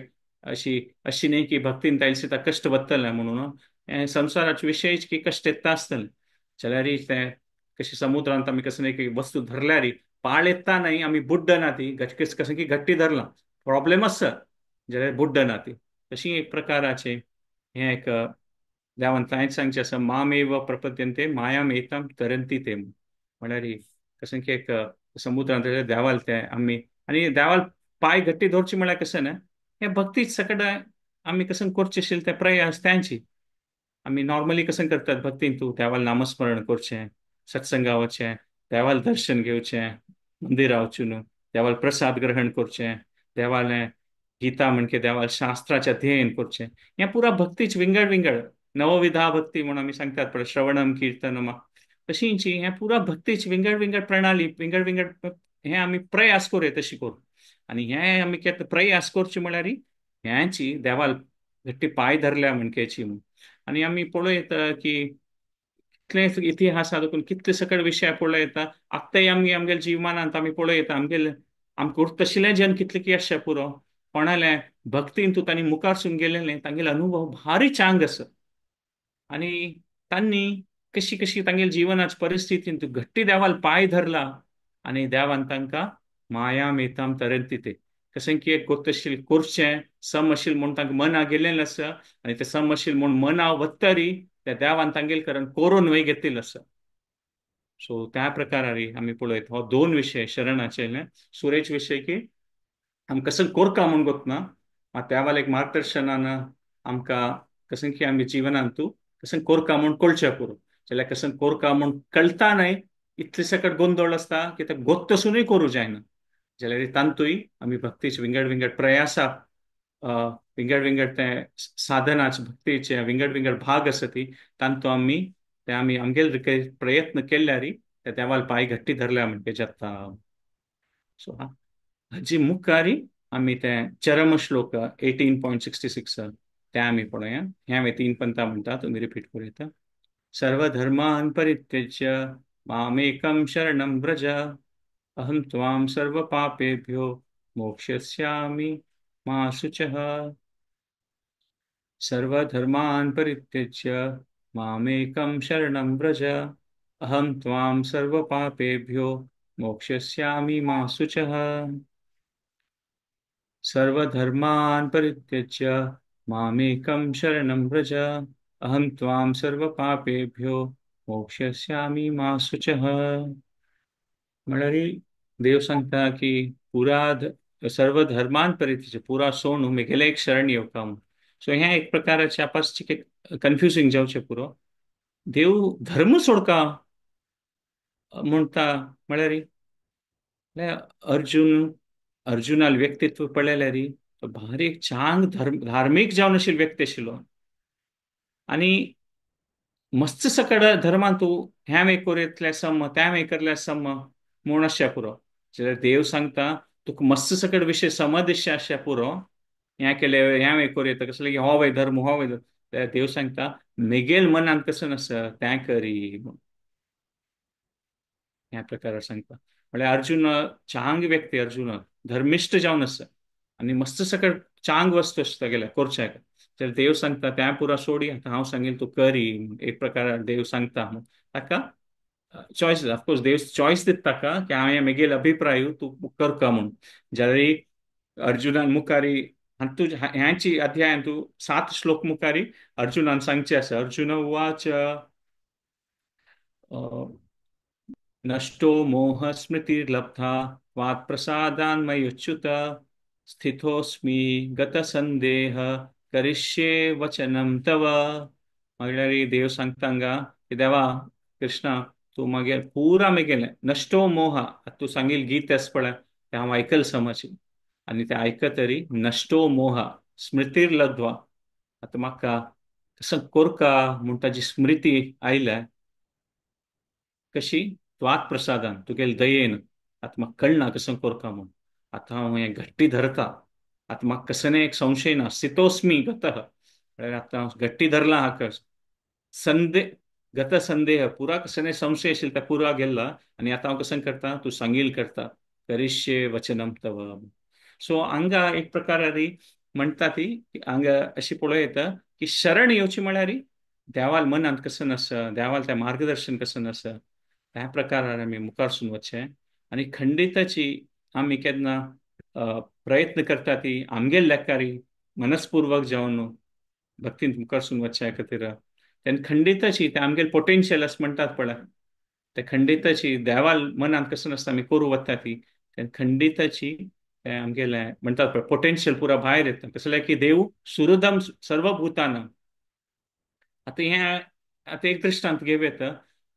अशी अशी न्ही की भक्तीन तायले ताका कश्ट वतले म्हणून, हें संवसाराचे विशयच की कश्ट येता आसतलें. जाल्यार तें कशें समुद्रांत आमी कसं न्ही की वस्तू धरल्यार पाळ येता न्हय आमी बुड्डना ती, कसं की घट्टी धरलां प्रॉब्लेम आसा जाल्यार बुड्डना ती. तशी एक प्रकाराचें हें एक देवान कांयच सांगचें आसा, मामेव प्रपद्यन्ते मायाम एताम तरंती ते, म्हळ्यार कसं की एक समुद्रांत देवाल तें आमी आनी देवाल पांय घट्टी धरची म्हळ्यार कशें न्हय हें भक्तीच सकट आमी कसं करचें आशिल्लें तें प्रयास त्यांची. आमी नॉर्मली कसं करतात भक्तीन तूं देवाल नामस्मरण करचें, सत्संगा वचचें, देवाल दर्शन घेवचें, मंदिरा वचून देवाल प्रसाद ग्रहण करचें, देवालें गीता म्हणके देवाल शास्त्राचें अध्ययन करचें, हें पुरा भक्तीच विंगड विंगड नवविधा भक्ती म्हणून आमी सांगतात पळय श्रवणम कीर्तनम, तशींच हें पुरा भक्तीच विंगड विंगड प्रणाली विंगड विंगड हें आमी प्रयास करूया तशी करूं. आनी हें आमी केन्ना प्रयास करचे म्हळ्यार हेंची देवाल घट्टी पांय धरल्या म्हणकेची म्हूण. आनी आमी पळयता की कितले इतिहासा देखून कितले सकट विशय पळयता, आत्ताय आमी आमगेल्या जिवनांत आमी पळयता आमगेले आमकां उरतशिल्लें जन कितले की आसचें पुरो कोणाले भक्तीन तूं तांणी मुखारसून गेलेलें तांगेले अनुभव भारी चांग आसा. आनी तांणी कशी कशी तांगेले जिवनाच्या परिस्थितीन तूं घट्टी देवाल पांय धरला आनी देवान तांकां माया मेताम तरंती ते कशें की एक गोतशील करचें समशील म्हूण तांकां मना गेल्लें आसा आनी तें समशील म्हूण मना वत्तरी त्या देवान तांगेल कारण कोरून वय घेतिल्लें आसा. सो त्या प्रकारारी आमी पळयत हो दोन विशय शरणाचे सुरेश विशय की आमकां कसं कोरका म्हूण गोतना मात त्या एक मार्गदर्शनान आमकां कसं की आमी जिवनांत तूं कसं कोरका म्हूण कळचें पुरो, जाल्यार कसं कोरका म्हूण कळटा न्हय इतले सकट गोंदळ आसता की ते गोत्तसुनूय करूं जायना. जाल्यार तांतूय आमी भक्तीचे विंगड विंगड प्रयासा विंगड विंगड ते साधनाचे भक्तीचे विंगड विंगड भाग आसा ती तांतू आमी ते आमी आमगेले प्रयत्न केल्यार ते देवाल पांय घट्टी धरल्या म्हणचे जाता. सो हाजी मुखारी आमी ते चरम श्लोक 18.66 ते आमी पळोवया. हें हांवें 3 पंथा म्हणटा, तुमी रिपीट करूं येता. सर्वधर्मान परित्यज्य मामेकं शरणं व्रज अहं त्वां सर्वपापेभ्यो मोक्षयिष्यामि मा शुचः. सर्वधर्मान परित्यज्य मामेकं शरणं व्रज अहं त्वां सर्वपापेभ्यो मोक्षयिष्यामि मा शुचः. सर्वधर्मान परित्यज्य मामेकं शरणं व्रज अहं त्वां सर्वपापेभ्यो मोक्षयिष्यामि मा शुचः. म्हळ्यार देव सांगता की पुरा सर्व धर्मान परित्यज्य पुरा सोणू मेगेले एक शरण येवका म्हूण. सो हें एक प्रकाराचें आपस कन्फ्युजींग जावचें पुरो. देव धर्म सोडका म्हणटा म्हळ्यार अर्जुन अर्जुनाल व्यक्तित्व पळयल्यार तो भारी एक चांग धर्म धार्मीक जावन आशिल्लो व्यक्ती आशिल्लो आनी मस्त सकड धर्मान तूं ह्या एक करूंतल्या सम त्या एक करल्या सम म्हूण आसचें पुरो. जाल्यार देव सांगता तुका मस्त सकट विशय समज आसच्या पुरो, हें केलें हें करूं येता, कसलें की हो वय धर्म हो वय धर्म. देव सांगता मेगेल मनांत कसं नासता तें करी, ह्या प्रकार सांगता. म्हळ्यार अर्जुन चांग व्यक्ती, अर्जुन धर्मिश्ट जावन आसा आनी मस्त सकट चांग वस्तू आसता गेल्या करच्या. तर देव सांगता त्या पुरा सोडी आतां हांव सांगील तूं करी, एक प्रकार देव सांगता ताका चॉयस. ऑफकोर्स देव चॉयस दिता ताका की हांवें मेगेल अभिप्राय तूं करका म्हूण. जाल्यार अर्जुनान मुखारी तूं ह्याची अध्यायान तूं 7 श्लोक मुखारी अर्जुनान सांगचें आसा. अर्जुन उवाच नष्टो मोह स्मृतिर्लब्धा त्वात्प्रसादान् मय्युच्युत स्थितोऽस्मि गतसंदेह करिष्ये वचनं तव. म्हणल्यार देव सांगता हांगा की देवा कृष्णा तूं मागीर पुरा मेगेलें नश्टो मोह, तूं सांगील गीत आसा पळय तें हांव आयकल समज आनी तें आयकतरी नश्टो मोह स्मृतीर लब्ध्वा, आतां म्हाका कसो कोरका म्हूण ताजी स्मृती आयल्या कशी त्वात प्रसादान तुगेले दयेन. आतां म्हाका कळना कसो कोरका म्हूण, आतां हांव हें घट्टी धरता, आतां म्हाका कसने एक संशय ना, स्थितोस्मी गतः म्हळ्यार आतां हांव घट्टी धरला हाका संदेह गत संदेह पुरा कसने संशय आशिल्लो त्या पुरा गेल्ला आनी आतां हांव कसं करता तूं सांगील करता करिष्ये वचनम तव. सो हांगा एक प्रकारारी म्हणटा ती हांगा अशी पळोवं येता की शरण येवची म्हळ्यार देवाल मनांत कसं नासा, देवाल तें मार्गदर्शन कसं नासा, त्या प्रकारान आमी मुखारसून वचचें. आनी खंडिताची आमी केन्ना प्रयत्न करता ती आमगेल लेखारी मनस्पूर्वक जावन भक्तीन मुखारसून वचच्या खातीर तेन्ना खंडिताची ते आमगेल पोटेन्शियल अशें म्हणटात पळय ते खंडिताची देवाल मनांत कसं नासता आमी करूं वता ती तेन्ना खंडिताची ते आमगेलें म्हणटात पळय पोटेन्शियल पुरा भायर येता. कसलें की देव सुहृदम सर्वभूतानां. आतां हें आतां एक दृश्टांत घेवं येता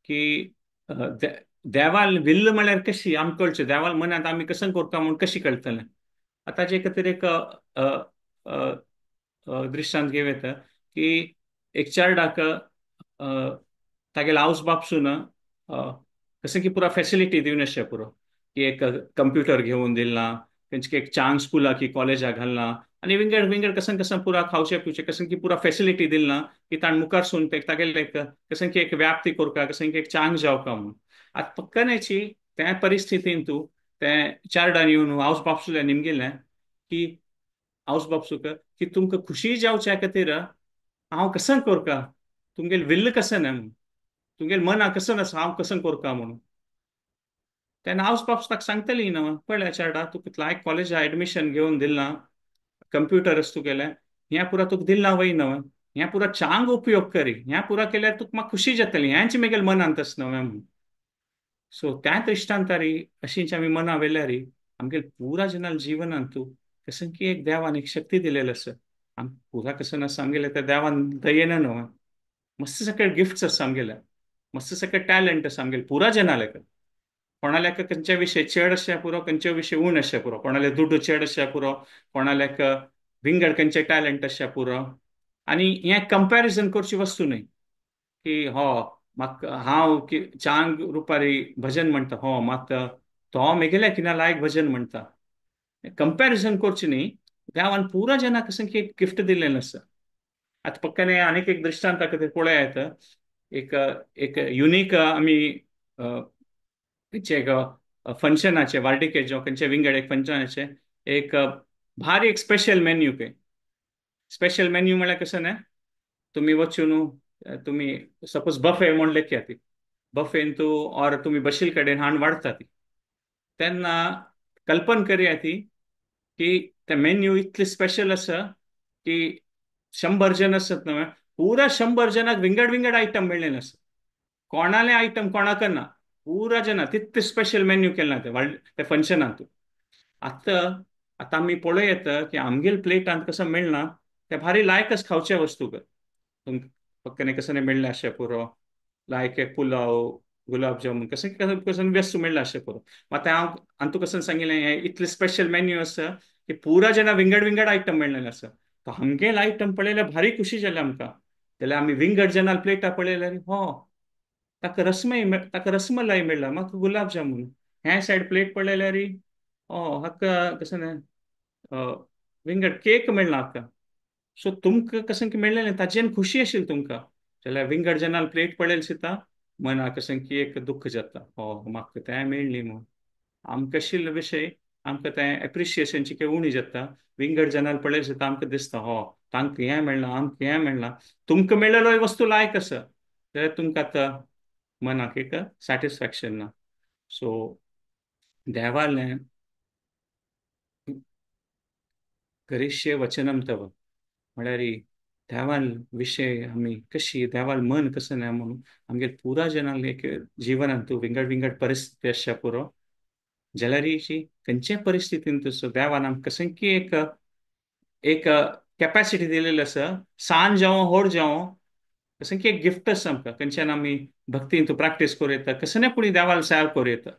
की देवाल विल्ल म्हळ्यार कशी आमकां कळचें, देवाल मनांत आमी कसं करता म्हूण कशी कळटलें. आतां ताजे खातीर एक दृश्टांत घेवं येता की एक चेरडाक तागेलो आवस बापसून कसं की पुरा फेसिलिटी दिवन आसचें पुरो की एक कंप्युटर घेवन दिला, तेंचे एक चांग स्कुला की कॉलेजाक घालना आनी विंगड विंगड कसं कसं पुरा खावचें पिवचें कसं की पुरा फेसिलिटी दिलना की ताण मुखारसून ते तागेलें एक कसं की एक व्याप्ती करका, कसं की एक चांग जावका म्हूण. आतां पक्कनेची त्या परिस्थितीन तूं तें चारडान येवन आवस बापसूल्या निमगेलें की आवस बापसूक की तुमकां खुशी जावच्या खातीर हांव कसं करका, तुमगेल विल्ल कसं ना म्हूण, तुमगेल मना कसं आसा हांव कसं करका म्हणून. तेन्ना आवस बापस ताका सांगतली न्हू पळय चारडा तुका लायक कॉलेजा एडमिशन घेवन दिलां, कंप्युटर आसा तुगेलें, हें पुरा तुका दिलां वय न्हय, हें पुरा चांग उपयोग करी, हें पुरा केल्यार तुका म्हाका खुशी जातली, हेंच मेगेल मनांत आसा न्हय म्हणून. सो त्या दृश्टांतारी अशींच आमी मना वेल्यारी आमगेल पुरा जनाल जिवनांत तूं कसं की एक देवान एक शक्ती दिलेली आसा, आम पुरा कसं आसा आमगेलें त्या देवान दयेन न्हय, मस्त सगळे गिफ्ट्स आसा आमगेले, मस्त सगळे टॅलंट आसा आमगेले पुरा जनालेक. कोणाल्याक खंयच्या विशय चड आसच्या पुरो, खंयच्या विशय उण आसच्या पुरो, कोणाले दुडू चड आसच्या पुरो, कोणाल्याक विंगड खंयचे टॅलंट आसच्या पुरो. आनी हें कंपॅरिजन करची वस्तू न्हय की हो म्हाका हांव की चांग रुपारी भजन म्हणटा, हो मात तो मेगेल्या किना लायक भजन म्हणटा, कंपॅरिजन करची न्ही. देवान पुरा जना कसं की एक गिफ्ट दिल्लें आसा. आतां पक्क्याने आनीक एक दृश्टांता खातीर पळोवया येता, एक एक युनीक आमी एक फंक्शनाचे वार्डिकेचो खंयचे विंगड एक फंक्शनाचे एक भारी एक special menu pay. Special menu म्हळ्यार कशें न्हय, तुमी वचून तुमी सपोज बफे म्हूण लेखया ती बफेन तूं ऑर तुमी बशील कडेन हाण वाडटा ती, तेन्ना कल्पन करया ती की ते मेन्यू इतली स्पेशल आसा की 100 जण आसत न्हय, पुरा 100 जणांक विंगड विंगड आयटम मेळ्ळे आसा, कोणाले आयटम कोणाक ना, पुरा जना तितले स्पेशल मेन्यू केला ते त्या फंक्शनांत. आतां आतां आमी पळोवं येता की आमगेल प्लेटांत कसं मेळना ते भारी लायकच खावचे वस्तू कर, फक्त कसं मेळ्ळें अशें पुरो लायक एक पुलाव गुलाबजामुन कशें कसं कसं वस्तू मेळ्ळें अशें पुरो. मात हांव आनी तूं कसं सांगिल्लें हें इतलें स्पेशल मेन्यू आसा की पुरा जना विंगड विंगड आयटम मेळ्ळें आसा, तो आमगेल आयटम पळयल्यार भारी खुशी जाली आमकां. जाल्यार आमी विंगड जनाल प्लेटां पळयल्यार हो ताका रसमय ताका रसमलाई मेळ्ळा, म्हाका गुलाबजामुन, ह्या सायड प्लेट पळयल्यार हाका कशें न्हय विंगड केक मेळ्ळा हाका. सो तुमकां कशें की मेळ्ळें ताजेन खुशी आशिल्ली तुमकां. जाल्यार विंगड जनाल प्लेट पळयली दिसता मनाक कशें की एक दुख्ख जाता, हो म्हाका तें मेळ्ळी म्हूण. आमकां आशिल्लो विशय आमकां तें एप्रिशिएशनची काय उणी जाता. विंगड जनाल पळयली दिसता आमकां दिसता हो तांकां हें मेळ्ळां आमकां हें मेळ्ळां, तुमकां मेळ्ळेलो वस्तू लायक आसा जाल्यार तुमकां आतां मनाक एक सॅटिस्फॅक्शन ना. सो देवालें करिष्ये वचनम तव म्हळ्यार देवाल विशय आमी कशी देवाल मन कसं ना म्हणून आमगेर पुरा जनांक एक जिवनांत विंगड विंगड परिस्थिती आसच्या पुरो जाल्यार खंयचे परिस्थितीन तसो देवान आमकां कसं की एक एक कॅपॅसिटी दिलेली आसा, सान जावं व्हड जावं कसं की एक गिफ्ट आसा आमकां, खंयच्यान आमी भक्तीन तूं प्रॅक्टीस करूं येता, कसं ना पुणी देवाल सेवा करूं येता.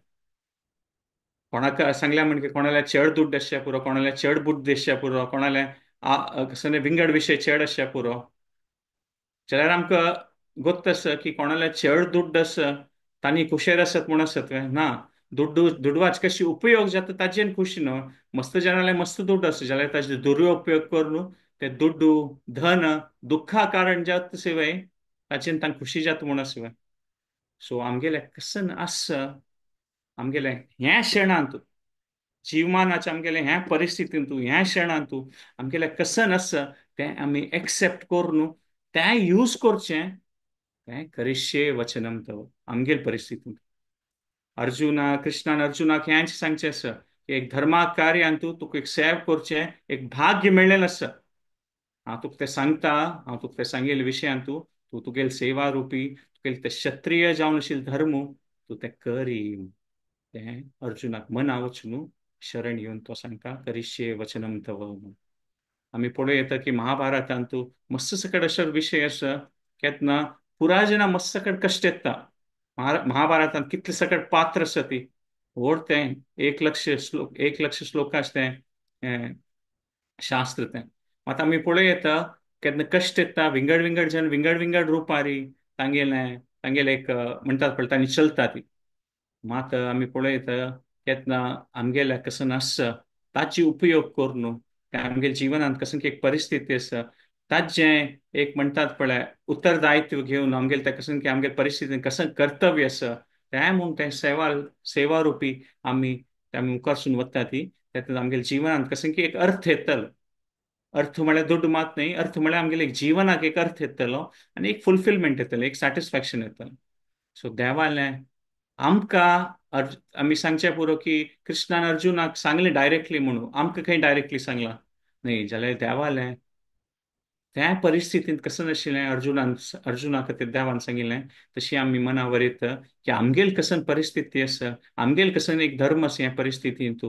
कोणाक सांगल्या म्हणजे कोणाला चड दुड्ड आसच्या पुरो, कोणाला चड बुद्द आसच्या पुरो, कोणाले कसं विंगड विशय चड आसच्या पुरो. जाल्यार आमकां गोत्त आसा की कोणाला चड दुड्ड आसा तांणी खुशेर आसत म्हूण आसत ना, दुड्डू दुडवाच कशी उपयोग जाता ताजेन खुशी न्हू. मस्त जाणाले मस्त दुड्ड आसा जाल्यार ताजे दुरुपयोग करून ते दुड्डू धन दुख्खा कारण जाता शिवाय ताजेन तांकां खुशी जाता म्हूण आसवे. सो आमगेलें कसन आसा आमगेलें ह्या क्षणांत जीवमानाचे आमगेलें ह्या परिस्थितींत ह्या क्षणांत आमगेलें कसन आसा तें आमी एक्सेप्ट करून तें यूज करचें, तें करिष्ये वचनम तव आमगेले परिस्थितींत. अर्जुना कृष्णान अर्जुनाक हेंच सांगचें आसा की एक धर्मा कार्यांत तुका एक सेव करचें एक भाग्य मेळ्ळेलें आसा. हांव तुका तें सांगता, हांव तुका तें सांगेले विशयांत तूं तुगेले सेवा रुपी तुगेले ते क्षत्रिय जावन आशिल्ले धर्म तूं तें करी. तें अर्जुनाक मना वचून शरण येवन तो सांगता करिष्ये वचनम तव. आमी पळोवं येता की महाभारतांत मस्त सकट अशे विशय आसा केन्ना पुराय जाणां मस्त सकट कश्ट येता. महाभारतांत कितले सकट पात्र आसा ती व्हड तें 1 लक्ष श्लोक 1 लक्ष श्लोक तें शास्त्र तें. मात आमी पळोवं येता केन्ना कश्ट येता विंगड विंगड जन विंगड विंगड रुपारी तांगेलें तांगेलें एक म्हणटात पळय तांणी चलता ती. मात आमी पळोवं येता केन्ना आमगेल्या कसं आसा ताची उपयोग करून आमगेल्या जिवनांत कसं एक परिस्थिती आसा ताजें एक म्हणटात पळय उत्तरदायित्व घेवन आमगेले तें कसं की आमगेले परिस्थितीन कसं कर्तव्य आसा तें म्हूण तें सेवा सेवा रुपी आमी ते आमी मुखारसून वता ती तातूंत आमगेल्या जिवनांत कसं की एक अर्थ येतलो. अर्थ म्हळ्यार दुड्ड मात न्हय, अर्थ म्हळ्यार आमगेले एक जिवनाक एक अर्थ येतलो आनी एक फुलफिलमेंट येतलें, एक सॅटिस्फॅक्शन येतलें. सो देवालें आमकां आमी सांगचें पुरो की कृष्णान अर्जुनाक सांगलें डायरेक्टली म्हणून, आमकां खंय डायरेक्टली सांगलां न्हय. जाल्यार देवालें त्या परिस्थितींत कसं नाशिल्लें अर्जुनान अर्जुनाक ते देवान सांगिल्लें तशी आमी मना वरयत की आमगेल कसन परिस्थिती आसा, आमगेल कसन एक धर्म आसा ह्या परिस्थितींत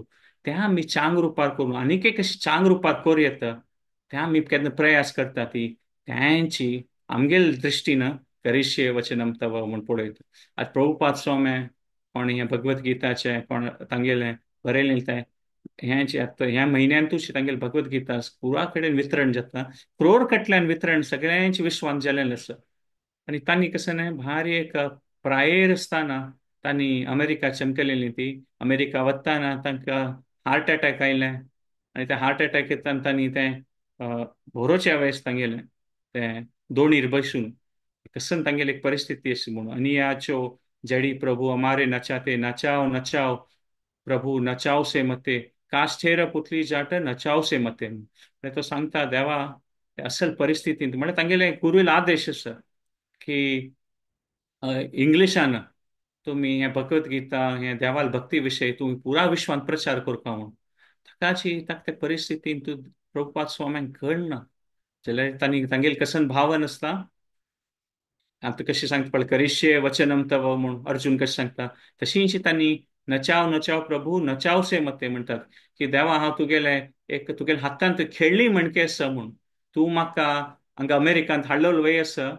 त्या आमी चांग रुपार करून आनीक एक कशी चांग रुपार करूं येता त्या आमी केन्ना प्रयास करता ती त्यांची आमगेल दृश्टीन करिष्ये वचनम तव म्हूण पळयता. आतां प्रभुपाद स्वामी कोण हें भगवत गीताचें कोण तांगेलें बरयलें तें हें आतां ह्या म्हयन्यांतूच तांगेले भगवत गीता पुरा कडेन वितरण जाता, क्रोर कटल्यान वितरण सगळ्यांचे विश्वान जालेलें आसा. आनी तांणी कसं न्हय भारी एक प्रायेर आसतना तांणी अमेरिका चमकलेली ती अमेरिका वतना तांकां हार्ट एटॅक आयलें आनी ते हार्ट एटॅक येतना तांणी तें भोरोच्या वेळेस तांगेलें तें दोणीर बसून कसं तांगेली एक परिस्थिती अशी म्हणून अनियाचो जडी प्रभु अमारे नचाते नचाओ नचाओ प्रभु नचाओ से मते काष्ठेर पुतली जाट नचाओ से मते. तो सांगता देवा असल परिस्थितींत म्हळ्यार तांगेले गुरूल आदेश आसा की इंग्लिशान तुमी हें भगवत गीता हें देवाल भक्ती विशय तुमी पुरा विश्वांत प्रचार करपा म्हूण. ताकाची ताका ते परिस्थितींत प्रभुपाद स्वाम्यांक कळना जाल्यार तांणी तांगेले कसन भावन आसता. आतां कशें सांगता पळय करिष्ये वचनम तव म्हूण अर्जुन कशें सांगता तशींच तांणी नचाव नचाव प्रभू नचाव से मते म्हणटात की देवा हांव तुगेलें एक तुगेल्या हातांत खेळ्ळी म्हणके आसा म्हूण तूं म्हाका हांगा अमेरिकांत हाडलेलो वय आसा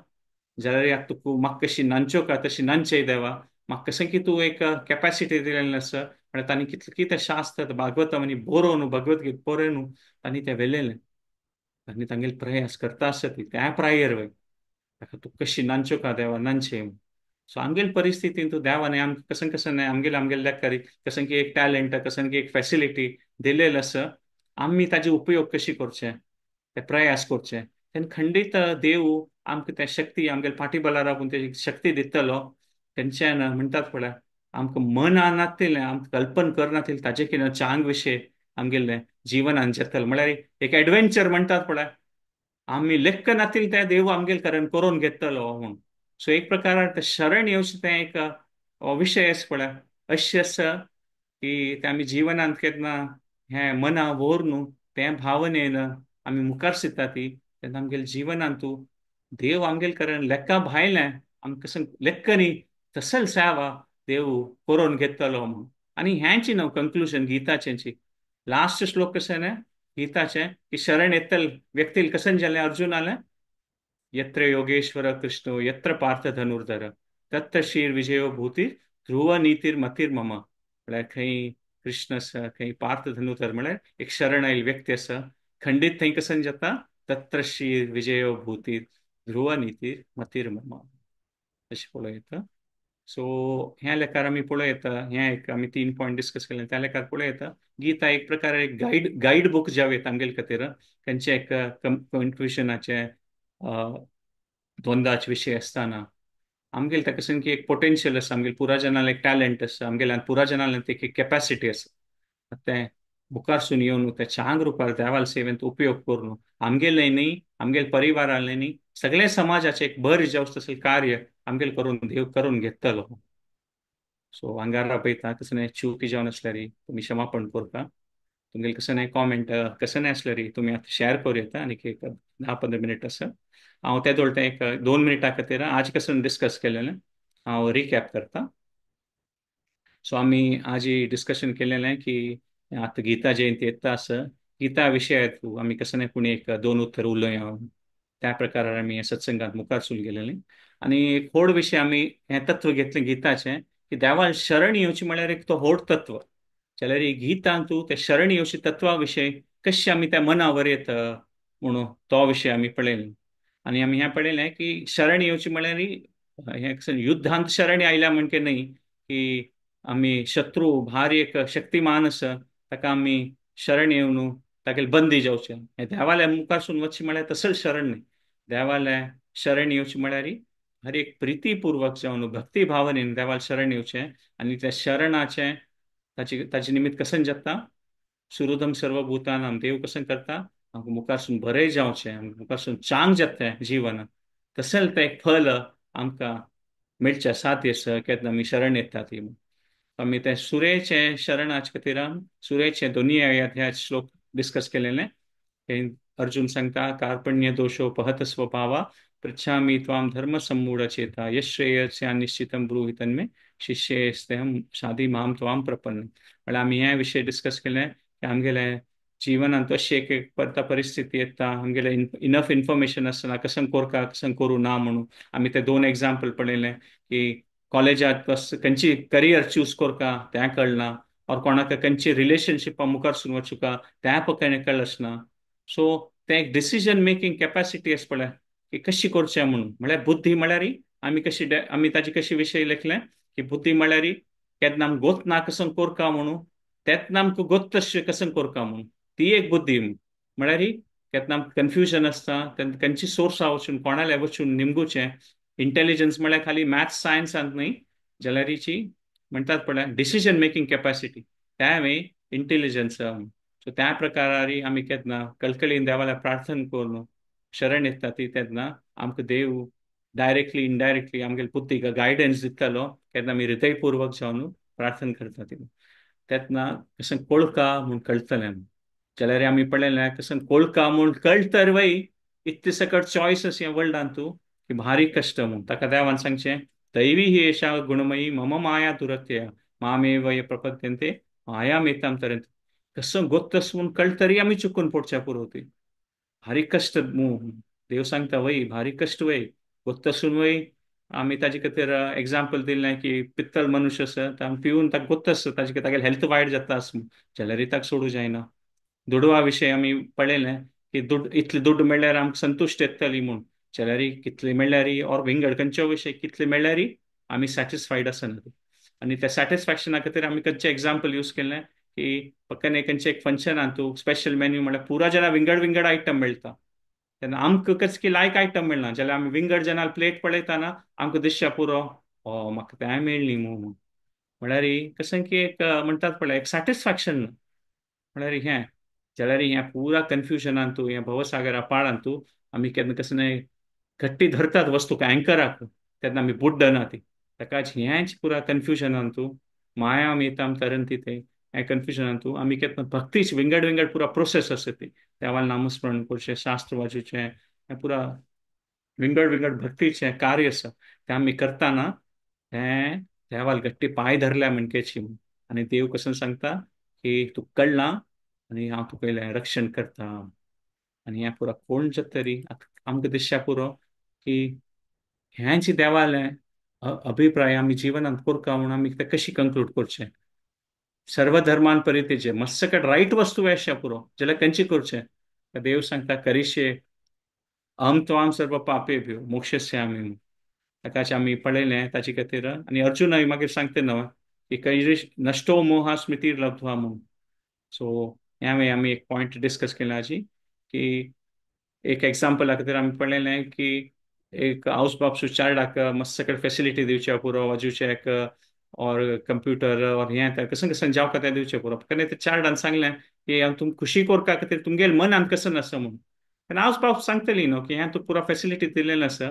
जाल्यार तुका म्हाका कशी नांच्यो का तशी नांचेय देवा म्हाका कशें की तूं एक कॅपॅसिटी दिलेली आसा. म्हळ्यार तांणी कितलें कितें शास्त्र भागवतम आनी बरोवन भगवत गीता बरोवन तांणी तें व्हेलेलें. तांणी तांगेले प्रयास करता आसता ती त्या प्रायर वय ताका तूं कशी नांच्यो का देवा नांचे. सो आमगेले परिस्थितीन तूं देवान आमकां कसन कसन आमगेले आमगेले लेखारी कसन की एक टॅलंट, कसन की एक फेसिलिटी दिलेलं आसा, आमी ताजे उपयोग कशी करचे ते प्रयास करचे तेन्ना खंडीत देव आमकां त्या शक्ती आमगेले फाटीबळार राबून तेजी शक्ती दितलो. तेंच्यान म्हणटात पळय आमकां मना नातिल्लें आमकां कल्पना करनातिल्लें ताजे कितें चांग विशय आमगेलें जिवनान जातलें. म्हळ्यार एक एडवेंचर म्हणटात पळय, आमी लेख्ख नातिल्लें तें देव आमगेले कारण करून घेतलो म्हूण. सो एक प्रकारान तें शरण येवचें तें एक विशय आसा पळय, अशें आसा की तें आमी जिवनांत केन्ना हें मना व्हर न्हू तें भावनेन आमी मुखार सरता ती तेन्ना आमगेले जिवनांत देव आमगेले कारण लेखा भायलें आमकां कसं लेख्ख न्ही तसल सेवा देव करून घेतलो म्हूण. आनी हेंच न्हू कंक्लुजन गीताचें, लास्ट श्लोक कशें न्ही गीताचें की शरण येतल व्यक्तील कसन जालें अर्जुनालें, यत्र योगेश्वर कृष्णो यत्र पार्थ धनुर्धर तत्र शीर विजयो भूतिर ध्रुव नीतिर मतिर मम. म्हळ्यार खंय कृष्ण आसा खंय पार्थ धनुर्धर म्हळ्यार एक शरण आयल व्यक्ती आसा, खंडीत थंय कसन जाता तत्र शीर विजयो भूतिर ध्रुव नीतिर मतिर मम, अशें पळोवं येता. सो ह्या लेखार आमी पळोवं येता, हें एक आमी 3 पॉयंट डिस्कस केले त्या लेखार पळोवं येता. गीता एक प्रकारे एक गायड बूक जावं येता आमगेले खातीर, खंयचे एक कन्फ्युजनाचे द्वंद्वाचे विशय आसतना आमगेले ताका कशें की एक पोटेन्शियल आसा, आमगेले पुरा जनाले एक टॅलंट आसा, आमगेल्या पुरा जनाले एक कॅपॅसिटी आसा, तें मुखारसून येवन त्या चांग रुपार देवाल सेवेंत उपयोग करून आमगेले न्ही आमगेले परिवाराले न्ही सगळे समाजाचें एक बरें जावं तसलें कार्य आमगेले करून देव करून घेतलो. सो आंगारा पळयता कसलें चुकी जावन आसल्यार तुमी क्षमापण करता, तुमगेले कसलें कॉमेंट कसलें आसल्यार तुमी आतां शेअर करूं येता. आनी एक 10-15 मिनट आसा, हांव ते दोळटे एक 2 मिनटां खातीर आज कसलें डिस्कस केलेलें हांव रिकॅप करता. सो आमी आज डिस्कशन केलेलें की आतां गीता जयंती येता आसा, गीता विशयात आमी कसलें कोणी एक 2 उत्तर उलोवया त्या प्रकारार आमी सत्संगात मुखार सून गेलेली. आनी एक व्हड विशय आमी हें तत्व घेतलें गीताचें की देवान शरण येवचें म्हळ्यार एक तो व्हड तत्व, जाल्यार गीतांतू तूं ते शरण येवचे तत्वा विशय कशें आमी त्या मनावर येता म्हणून तो विशय आमी पळयलें. आनी आमी हें पळयलें की शरण येवचें म्हळ्यार हें कशें युद्धांत शरण आयल्या म्हणके न्ही की आमी शत्रू भारी एक शक्तिमान आसा ताका आमी शरण येवन तागेले बंदी जावचें, हें देवाल्या मुखारसून वचचें म्हळ्यार तसलें शरण न्ही. देवाल्या शरण येवचें म्हळ्यार हर एक प्रितीपूर्वक जावन भक्ती भावनेन देवाल शरण येवचें आनी त्या शरणाचें ताचे निमित्त कसन जाता सुहृदम सर्वभूतानां देव कसन करता आमकां मुखारसून बरें जावचें, आमकां मुखारसून चांग जाता जिवन, तसलें तें एक फल आमकां मेळचें साध्य आसा केन्ना आमी शरण येता ती. आमी तें सुरेचें शरणाचे खातीर सुरेचें दोनी ह्या श्लोक डिस्कस केलेलें. अर्जुन सांगता कार्पण्य दोशो पहत स्वभावा पृच्छामि त्वां धर्म सम्मूढचेता यश्रेयस्या निश्चितं ब्रूहि तन्मे शिष्येस्तेहं साधी मां त्वां प्रपन्न. म्हळ्यार आमी हे विशय डिस्कस केले की आमगेले जिवनांत अशी एक एक परता परिस्थिती येता, आमगेले इनफ इन्फॉर्मेशन आसना कसं करका कसं करूं ना म्हणून. आमी ते 2 एग्जाम्पल पळयले की कॉलेजांत खंयची करियर चूज करका तें कळना, और कोणाक खंयची रिलेशनशिपा मुखार सून वचुका तें पळय कळना. सो तें एक डिसिजन मेकिंग कॅपॅसिटी आसा पळय की कशी करचें म्हणून. म्हळ्यार बुद्धी म्हळ्यार आमी कशी आमी ताजे कशी विशय लेखलें की बुद्धी म्हळ्यार केन्ना आमकां गोत ना कसं करका म्हणून तेन्ना आमकां गोत तशें कसं करका म्हणून ती एक बुद्धी. म्हळ्यार केन्ना आमकां कन्फ्युजन आसता तेन्ना खंयची सोर्सा वचून कोणाले वचून निमगुचें. इंटेलिजन्स म्हळ्यार खाली मॅथ्स सायन्सांत न्ही जाल्यारीची म्हणटात पळय डिसिजन मेकिंग कॅपॅसिटी त्या हांवें इंटेलिजन्स. सो त्या प्रकारारी आमी केन्ना कळकळीन देवाला प्रार्थना करून शरण येता ती तेन्ना आमकां देव डायरेक्टली इनडायरेक्टली आमगेले बुद्धीक गायडन्स दितलो केन्ना आमी हृदयपूर्वक जावन प्रार्थना करता ती तेन्ना कशें कोळका म्हूण कळटलें. जाल्यार आमी पळयलें कशें कोळका म्हूण कळतर वय इतले सकट चॉयस आसा ह्या वर्ल्डांत तूं की भारी कश्ट म्हूण. ताका देवान सांगचें दैवी ही एशा गुणमयी मम माया दुरत्यया मामेव ये प्रपद्यन्ते मायामेतां तरन्ति. कसं गोत्तस म्हूण कळतरी आमी चुकून पडच्या पुरो ती भारी कश्ट म्हूण देव सांगता वय भारी कश्ट वय गोत्तसून वय. आमी ताजे खातीर एग्जाम्पल दिलें की पित्तल मनुष्य आसा आमी पिवन ताका गोत्त आसता ताजे तागेले हेल्थ वायट जाता आस जाल्यार ताका सोडूं जायना. दुडवा विशय आमी पळयलें की दुड इतले दुड्ड मेळ्ळ्यार आमकां संतुश्ट येतली म्हूण, जाल्यार कितले मेळ्ळ्यार और विंगड खंयचो विशय कितले मेळ्ळ्यार आमी सॅटिस्फायड आसना. आनी त्या सॅटिस्फॅक्शना खातीर आमी खंयचें एग्जाम्पल यूज केलें की फक्त खंयचें एक फंक्शनान तूं स्पेशल मेन्यू म्हळ्यार पुरा जाणां विंगड विंगड आयटम मेळटा, तेन्ना आमकां कस की लायक आयटम मेळना. जाल्यार आमी विंगड जाणां प्लेट पळयतना आमकां दिसच्या पुरो ओ म्हाका तें मेळ्ळी मू, म्हळ्यार कशें की एक म्हणटात पळय एक सॅटिस्फॅक्शन ना. म्हळ्यार हें जाल्यार हें पुरा कन्फ्युजनान तूं हें भवसागरा पाळान तूं आमी केन्ना कशें न्हय घट्टी धरतात वस्तूक एंकराक, तेन्ना आमी बुड्डना ती. ताकाच हेंच पुरा कन्फ्युजनान तूं माया मेताम तरंती ते हें कन्फ्युजनान तूं आमी केन्ना भक्तीच विंगड विंगड पुरा प्रोसेस आसा ती, देवान नामस्मरण करचें, शास्त्र वाचूचें, हें पुरा विंगड विंगड भक्तीचें कार्य आसा तें आमी करतना हें देवाल घट्टी पांय धरल्या म्हणकेची. आनी देव कसो सांगता की तूं कळना आनी हांव तुका रक्षण करता. आनी हें पुरा कोण तरी आमकां दिसच्या पुरो की हेंच देवालें अभिप्राय आमी जिवनांत करता म्हणून आमी तें कशी कंक्लूड करचें. सर्वधर्मान परित्यज्य मस्सकट रायट वस्तू आसच्या पुरो जाल्यार खंयची करचें. देव सांगता करिशे अहम त्वाम सर्व पापेभ्यो मोक्षस्यामि. ताकाच आमी पळयलें ताचे खातीर. आनी अर्जुनय मागीर सांगता न्हय की कैरिश नश्टो मोहा स्मृतीर लब्ध्वा म्हणून. सो ह्या आमी एक पॉयंट डिस्कस केला हाजी की एक एग्जाम्पला खातीर आमी पळयलें की एक हावस बापसू चार्डाक मस्त सगळे फेसिलिटी दिवच्या पुरो, वाजूचे एक और कंप्युटर और हें तें कसं कसं जावका तें दिवचें पुरो. कारण ते चार्डान सांगलें की हांव तुम खुशी करपा खातीर तुमगेल मनान कसं आसा म्हणून. तेन्ना हावस बाप सांगतली न्हू की हें तूं पुरा फेसिलिटी दिलेलें आसा,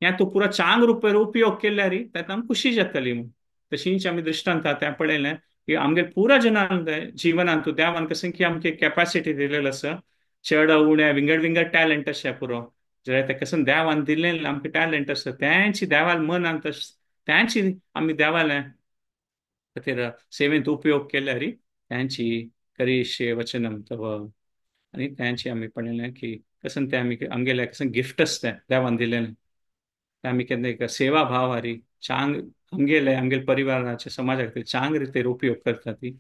हें तूं पुरा चांग रुपार उपयोग केल्यार तेन्ना आमकां खुशी जातली म्हणून. तशींच आमी दृश्टांत तें पळयलें की आमगेल पुरा जनान जिवनान तूं देवान कसं की आमची कॅपासिटी दिलेली आसा, चड उणें विंगड विंगड टॅलंट आसा पुरो, जाल्यार तें कसं देवान दिलेलें आमकां टॅलंट आसा तेंची देवाल मनान तेंची आमी देवालें खातीर सेवेंत उपयोग केल्यार तेंची करिष्ये वचनम तव. आनी तेंची आमी पळयलें की कसं तें आमी आमगेलें कसं गिफ्ट आसता तें देवान दिलेलें, तें आमी केन्ना एक सेवा भाव हारी चांग आमगेले आमगेले परिवाराचे समाजा खातीर चांग रितीर उपयोग करता ती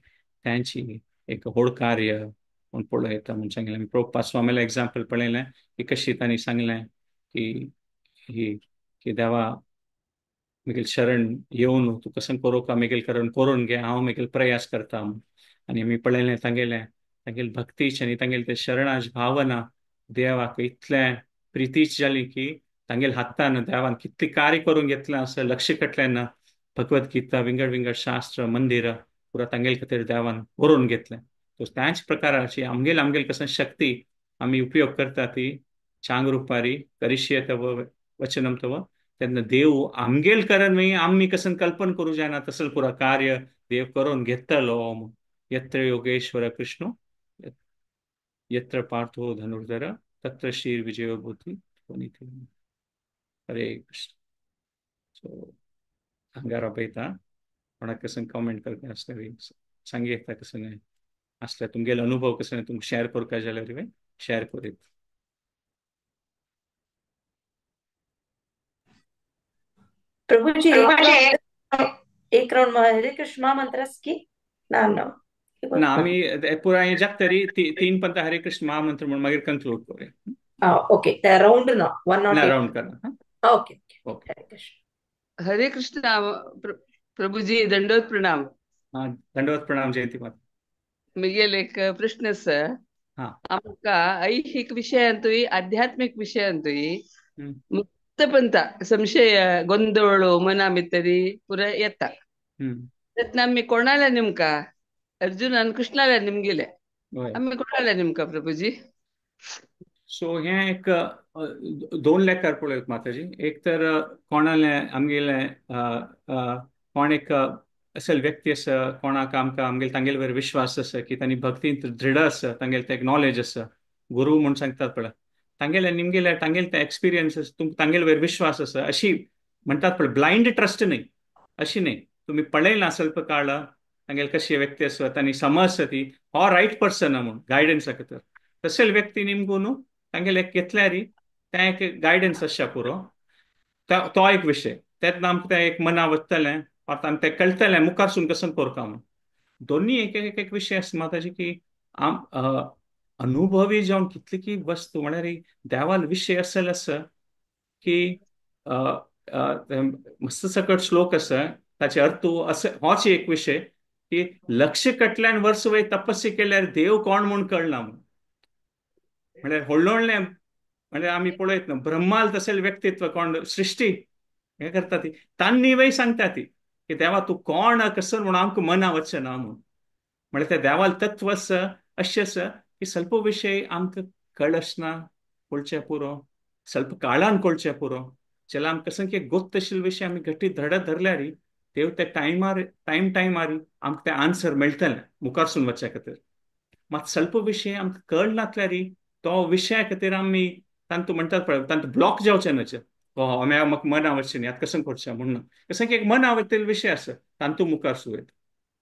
तेंची एक व्हड कार्य म्हूण पळयता. म्हूण सांगलें आमी प्रभुपाद स्वामीलें एग्जाम्पल पळयलें की कशी तांणी सांगलें की ही की देवा म्हगेल शरण येवन तूं कसं करूं मेगेल करण करून घे, हांव मेगेल प्रयास करता. आनी आमी पळयलें तांगेलें तांगेले भक्तीच आनी तांगेले ते शरणाच भावना देवाक इतलें प्रितीच जाली की तांगेले हातान देवान कितलें कार्य करून घेतलें आसा, लक्ष कटलें ना. भगवद गीता विंगड विंगड शास्त्र मंदिर पुरा तांगेले खातीर देवान करून घेतलें. तो त्याच प्रकाराची आमगेल आमगेल कसं शक्ती आमी उपयोग करता ती चांग रुपारी करिष्ये तव वचनम तव, तेन्ना देव आमगेल करण मागीर आमी कसं कल्पन करूं जायना तसं पुरा कार्य देव करून घेतलो. यत्र योगेश्वर कृष्णो यत्र पार्थो धनुर्धर तत्र श्री विजयो भूति. हरे कृष्ण. सो हांगा पळयता कोणाक कसं कमेंट करता आसल्यार सांगता कसं न्हय आसल्यार तुमगेलो अनुभव कसं तुमकां शेअर करपा जाल्यार शेअर करीत. प्रभुजी एक राउंड हरे कृष्ण महामंत्र की ना ना ना आमी पुराय जाक तरी तीन पंत हरे कृष्ण महामंत्र म्हणून मागीर कंक्लूड करूया. ओके, त्या राउंड ना वन ना राउंड करना. Okay okay. हरे कृष्ण. हरे कृष्ण प्रभुजी, दंडवत प्रणाम. हा, दंडवत प्रणाम जयंती माता. म्हगेल एक प्रश्न आसा. आमकां ऐहिक विशयांतूय आध्यात्मिक विशयांतूय मुक्तपंता संशय गोंदळ मना भितरी पुरा येता. तेन्ना आमी कोणाला नेमका अर्जुनान कृष्णाला निमगिले आमी कोणाला नेमका प्रभुजी? सो हें एक दोन लेखार पळयत माताजी. एक तर कोणाले आमगेले कोण एक असल व्यक्ती आसा कोणाक आमकां आमगेले तांगेले वयर विश्वास आसा की तांणी भक्तींत दृढ आसा, तांगेले तें एक नॉलेज आसा, गुरू म्हूण सांगतात पळय, तांगेले निमगेले तांगेले ते एक्सपिरियन्स तांगेले वयर विश्वास आसा अशी म्हणटात पळय, ब्लायंड ट्रस्ट न्हय, अशी न्हय. तुमी पळयलां स्वल्प काळ तांगेले कशी व्यक्ती आसा तांणी समज ती हो रायट पर्सन म्हूण गायडन्सा खातीर तशें व्यक्ती निमगून तांगेले घेतल्यार तें एक गायडन्स आसच्या पुरो. तो एक विशय. तेन्ना आमकां तें एक मना वतलें आतां आमकां तें कळटलें मुखारसून कसं करता म्हूण. दोन्ही एक एक एक विशय आसा माताजी की आम अनुभवी जावन कितली की वस्तू म्हळ्यार देवाल विशय असेल आसा की मस्त सकट श्लोक आसा, ताचे अर्थ अशें होच एक विशय की लक्ष कटल्यान वर्स वय तपस्या केल्यार देव कोण म्हूण कळना म्हूण. म्हळ्यार व्हडलें व्हडलें म्हळ्यार आमी पळयत ना ब्रह्माल तशें व्यक्तित्व कोण सृश्टी हें करता ती तांणी वय सांगता ती की देवा तूं कोण कसो म्हणून आमकां मना वचना म्हणून. म्हळ्यार त्या देवाल तत्व आसा अशें आसा की स्वल्प विशय आमकां कळसना कळचें पुरो, स्वल्प काळान कळचें पुरो, जाल्यार आमकां कसं की गोत्त आशिल्ले विशय आमी घटी धडत धरल्यार देव त्या टायमार टायम टायमार आमकां तें आन्सर मेळटलें मुखारसून वचच्या खातीर. मात स्वल्प विशय आमकां कळनासल्यार तो विशया खातीर आमी तांतू म्हणटात पळय तांतू ब्लॉक जावचें न्हय, हो म्हाका मन आवडचें न्ही आतां कसं करचें म्हणून. कसं की एक मन आवडटेले विशय आसा तांतू मुखार सुरू येता.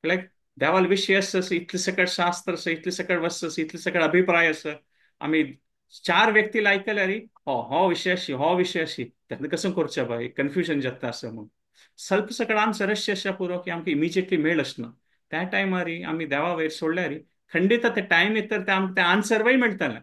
लायक देवाल विशय आसा इतले सकट शास्त्र आसा, इतले सकट वस्त आसा, इतले सकट अभिप्राय आसा, आमी चार व्यक्तीला आयकल्यार हो हो विशय अशी हो विशय अशी तेन्ना कसं करचें बाय कन्फ्युजन जाता आसा म्हणून. स्वल्प सकट आन्सर अशें आसा पुरो की आमकां इमिजिएटली मेळ आसना त्या टायमार आमी देवा वयर सोडल्यार खंडीत ते टायम येत तर आमकां तें आन्सर वय मेळटलें.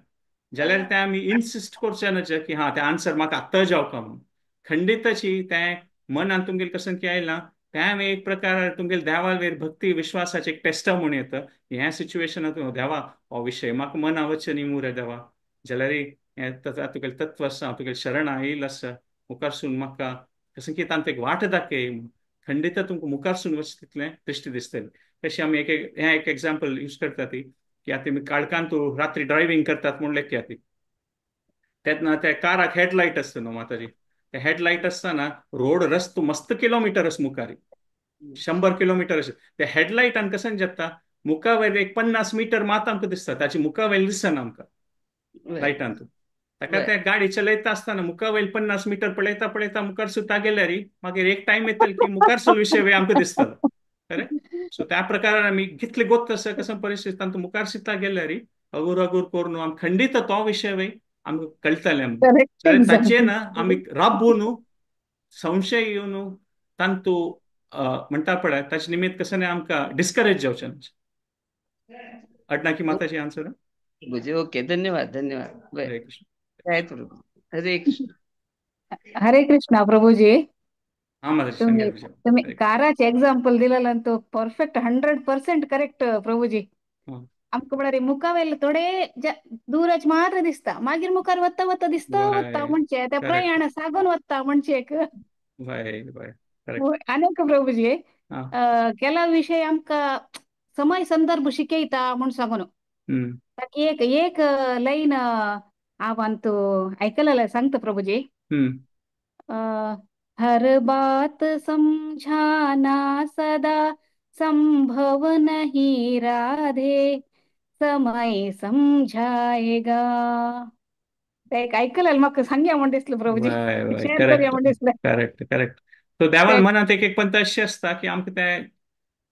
जाल्यार तें आमी इन्सिस्ट करचें न्हय की हा तें आन्सर म्हाका आत्तां जावका म्हणून. खंडीतशी तें मनान तुमगेलें कसं की आयलां तें एक प्रकार तुमगेले देवा वयर भक्ती विश्वासाचें एक टेस्टा म्हूण येता. ह्या सिच्युएशनात देवा हो विशय म्हाका मना वचचें न्ही मुरे देवा, जाल्यार हें तुगेलें तत्व आसा, हांव तुगेलें शरण आयिल्लो आसा, मुखारसून म्हाका कसं की तांतूं एक वाट दाखय, खंडीत तुमकां मुखारसून वच तितलें दृश्टी दिसतली. तशें आमी एक हें एक एग्जाम्पल यूज करता ती की आतां तुमी काळखान तूं रात्री ड्रायव्हींग करतात म्हूण लेखया ती तेन्ना त्या काराक हेडलायट आसता न्हू माताजी, ते हेडलायट आसतना रोड रस्तो मस्त किलोमिटर आसा मुखार 100 किलोमिटर अशें, त्या हेडलायटान कशें जाता मुखा वयर एक 50 मिटर मात आमकां दिसता, ताची मुखा वयर दिसना आमकां लायटान. ताका त्या गाडी चलयता आसतना मुखा वयर 50 मिटर पळयता पळयता मुखार सुद्दां गेल्यार मागीर एक टायम येतलो की मुखार विशय आमकां दिसतलो. करेक्ट. सो त्या प्रकारान आमी कितले गोत्त आसा कसं परिस्थिती तांतूं मुखार सुद्दां गेल्यार अगूर अगूर करून आम खंडीत तो विशय आमकां कळटलें. ताचेर ना आमी राबून संशय येवन तांतू म्हणटा पळय ताचे निमित्त कसं आमकां डिस्करेज जावचें. अडना की माताजी आन्सर. ओके, धन्यवाद धन्यवाद. हरे कृष्ण. हरे कृष्ण. हरे कृष्ण प्रभूजी. हा माताजी, तुम्ही काराचे एक्झाम्पल दिलेलं तो परफेक्ट 100% करेक्ट प्रभूजी. आमकां म्हळ्यार मुखावेले थोडे दूराच मात्र दिसता, मागीर मुखार वता वता दिसता वता म्हणजे त्या प्रयाण सागून वता म्हणजे एक अनेक प्रभूजी केला विशय आमकां समय संदर्भ शिकयता म्हूण सांगून ताकी एक एक लायन हांव तू आयकलें सांगता प्रभूजी. हर बात समझाना सदा संभव नहीं राधे, समय समझाएगा. एक ऐकलं म्हाका सांगया म्हण दिसलें प्रभूजी, शेअर करूया म्हण दिसलें. Correct correct. तो देवाल मनात एक एक पंत अशी आसता की आमकां ते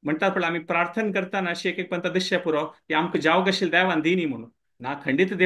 म्हणटात पळय आमी प्रार्थना करतना अशी एक एक पंत दिसचें पुरो की आमकां जावं कशें देवान दिनी म्हणून ना खंडीत देव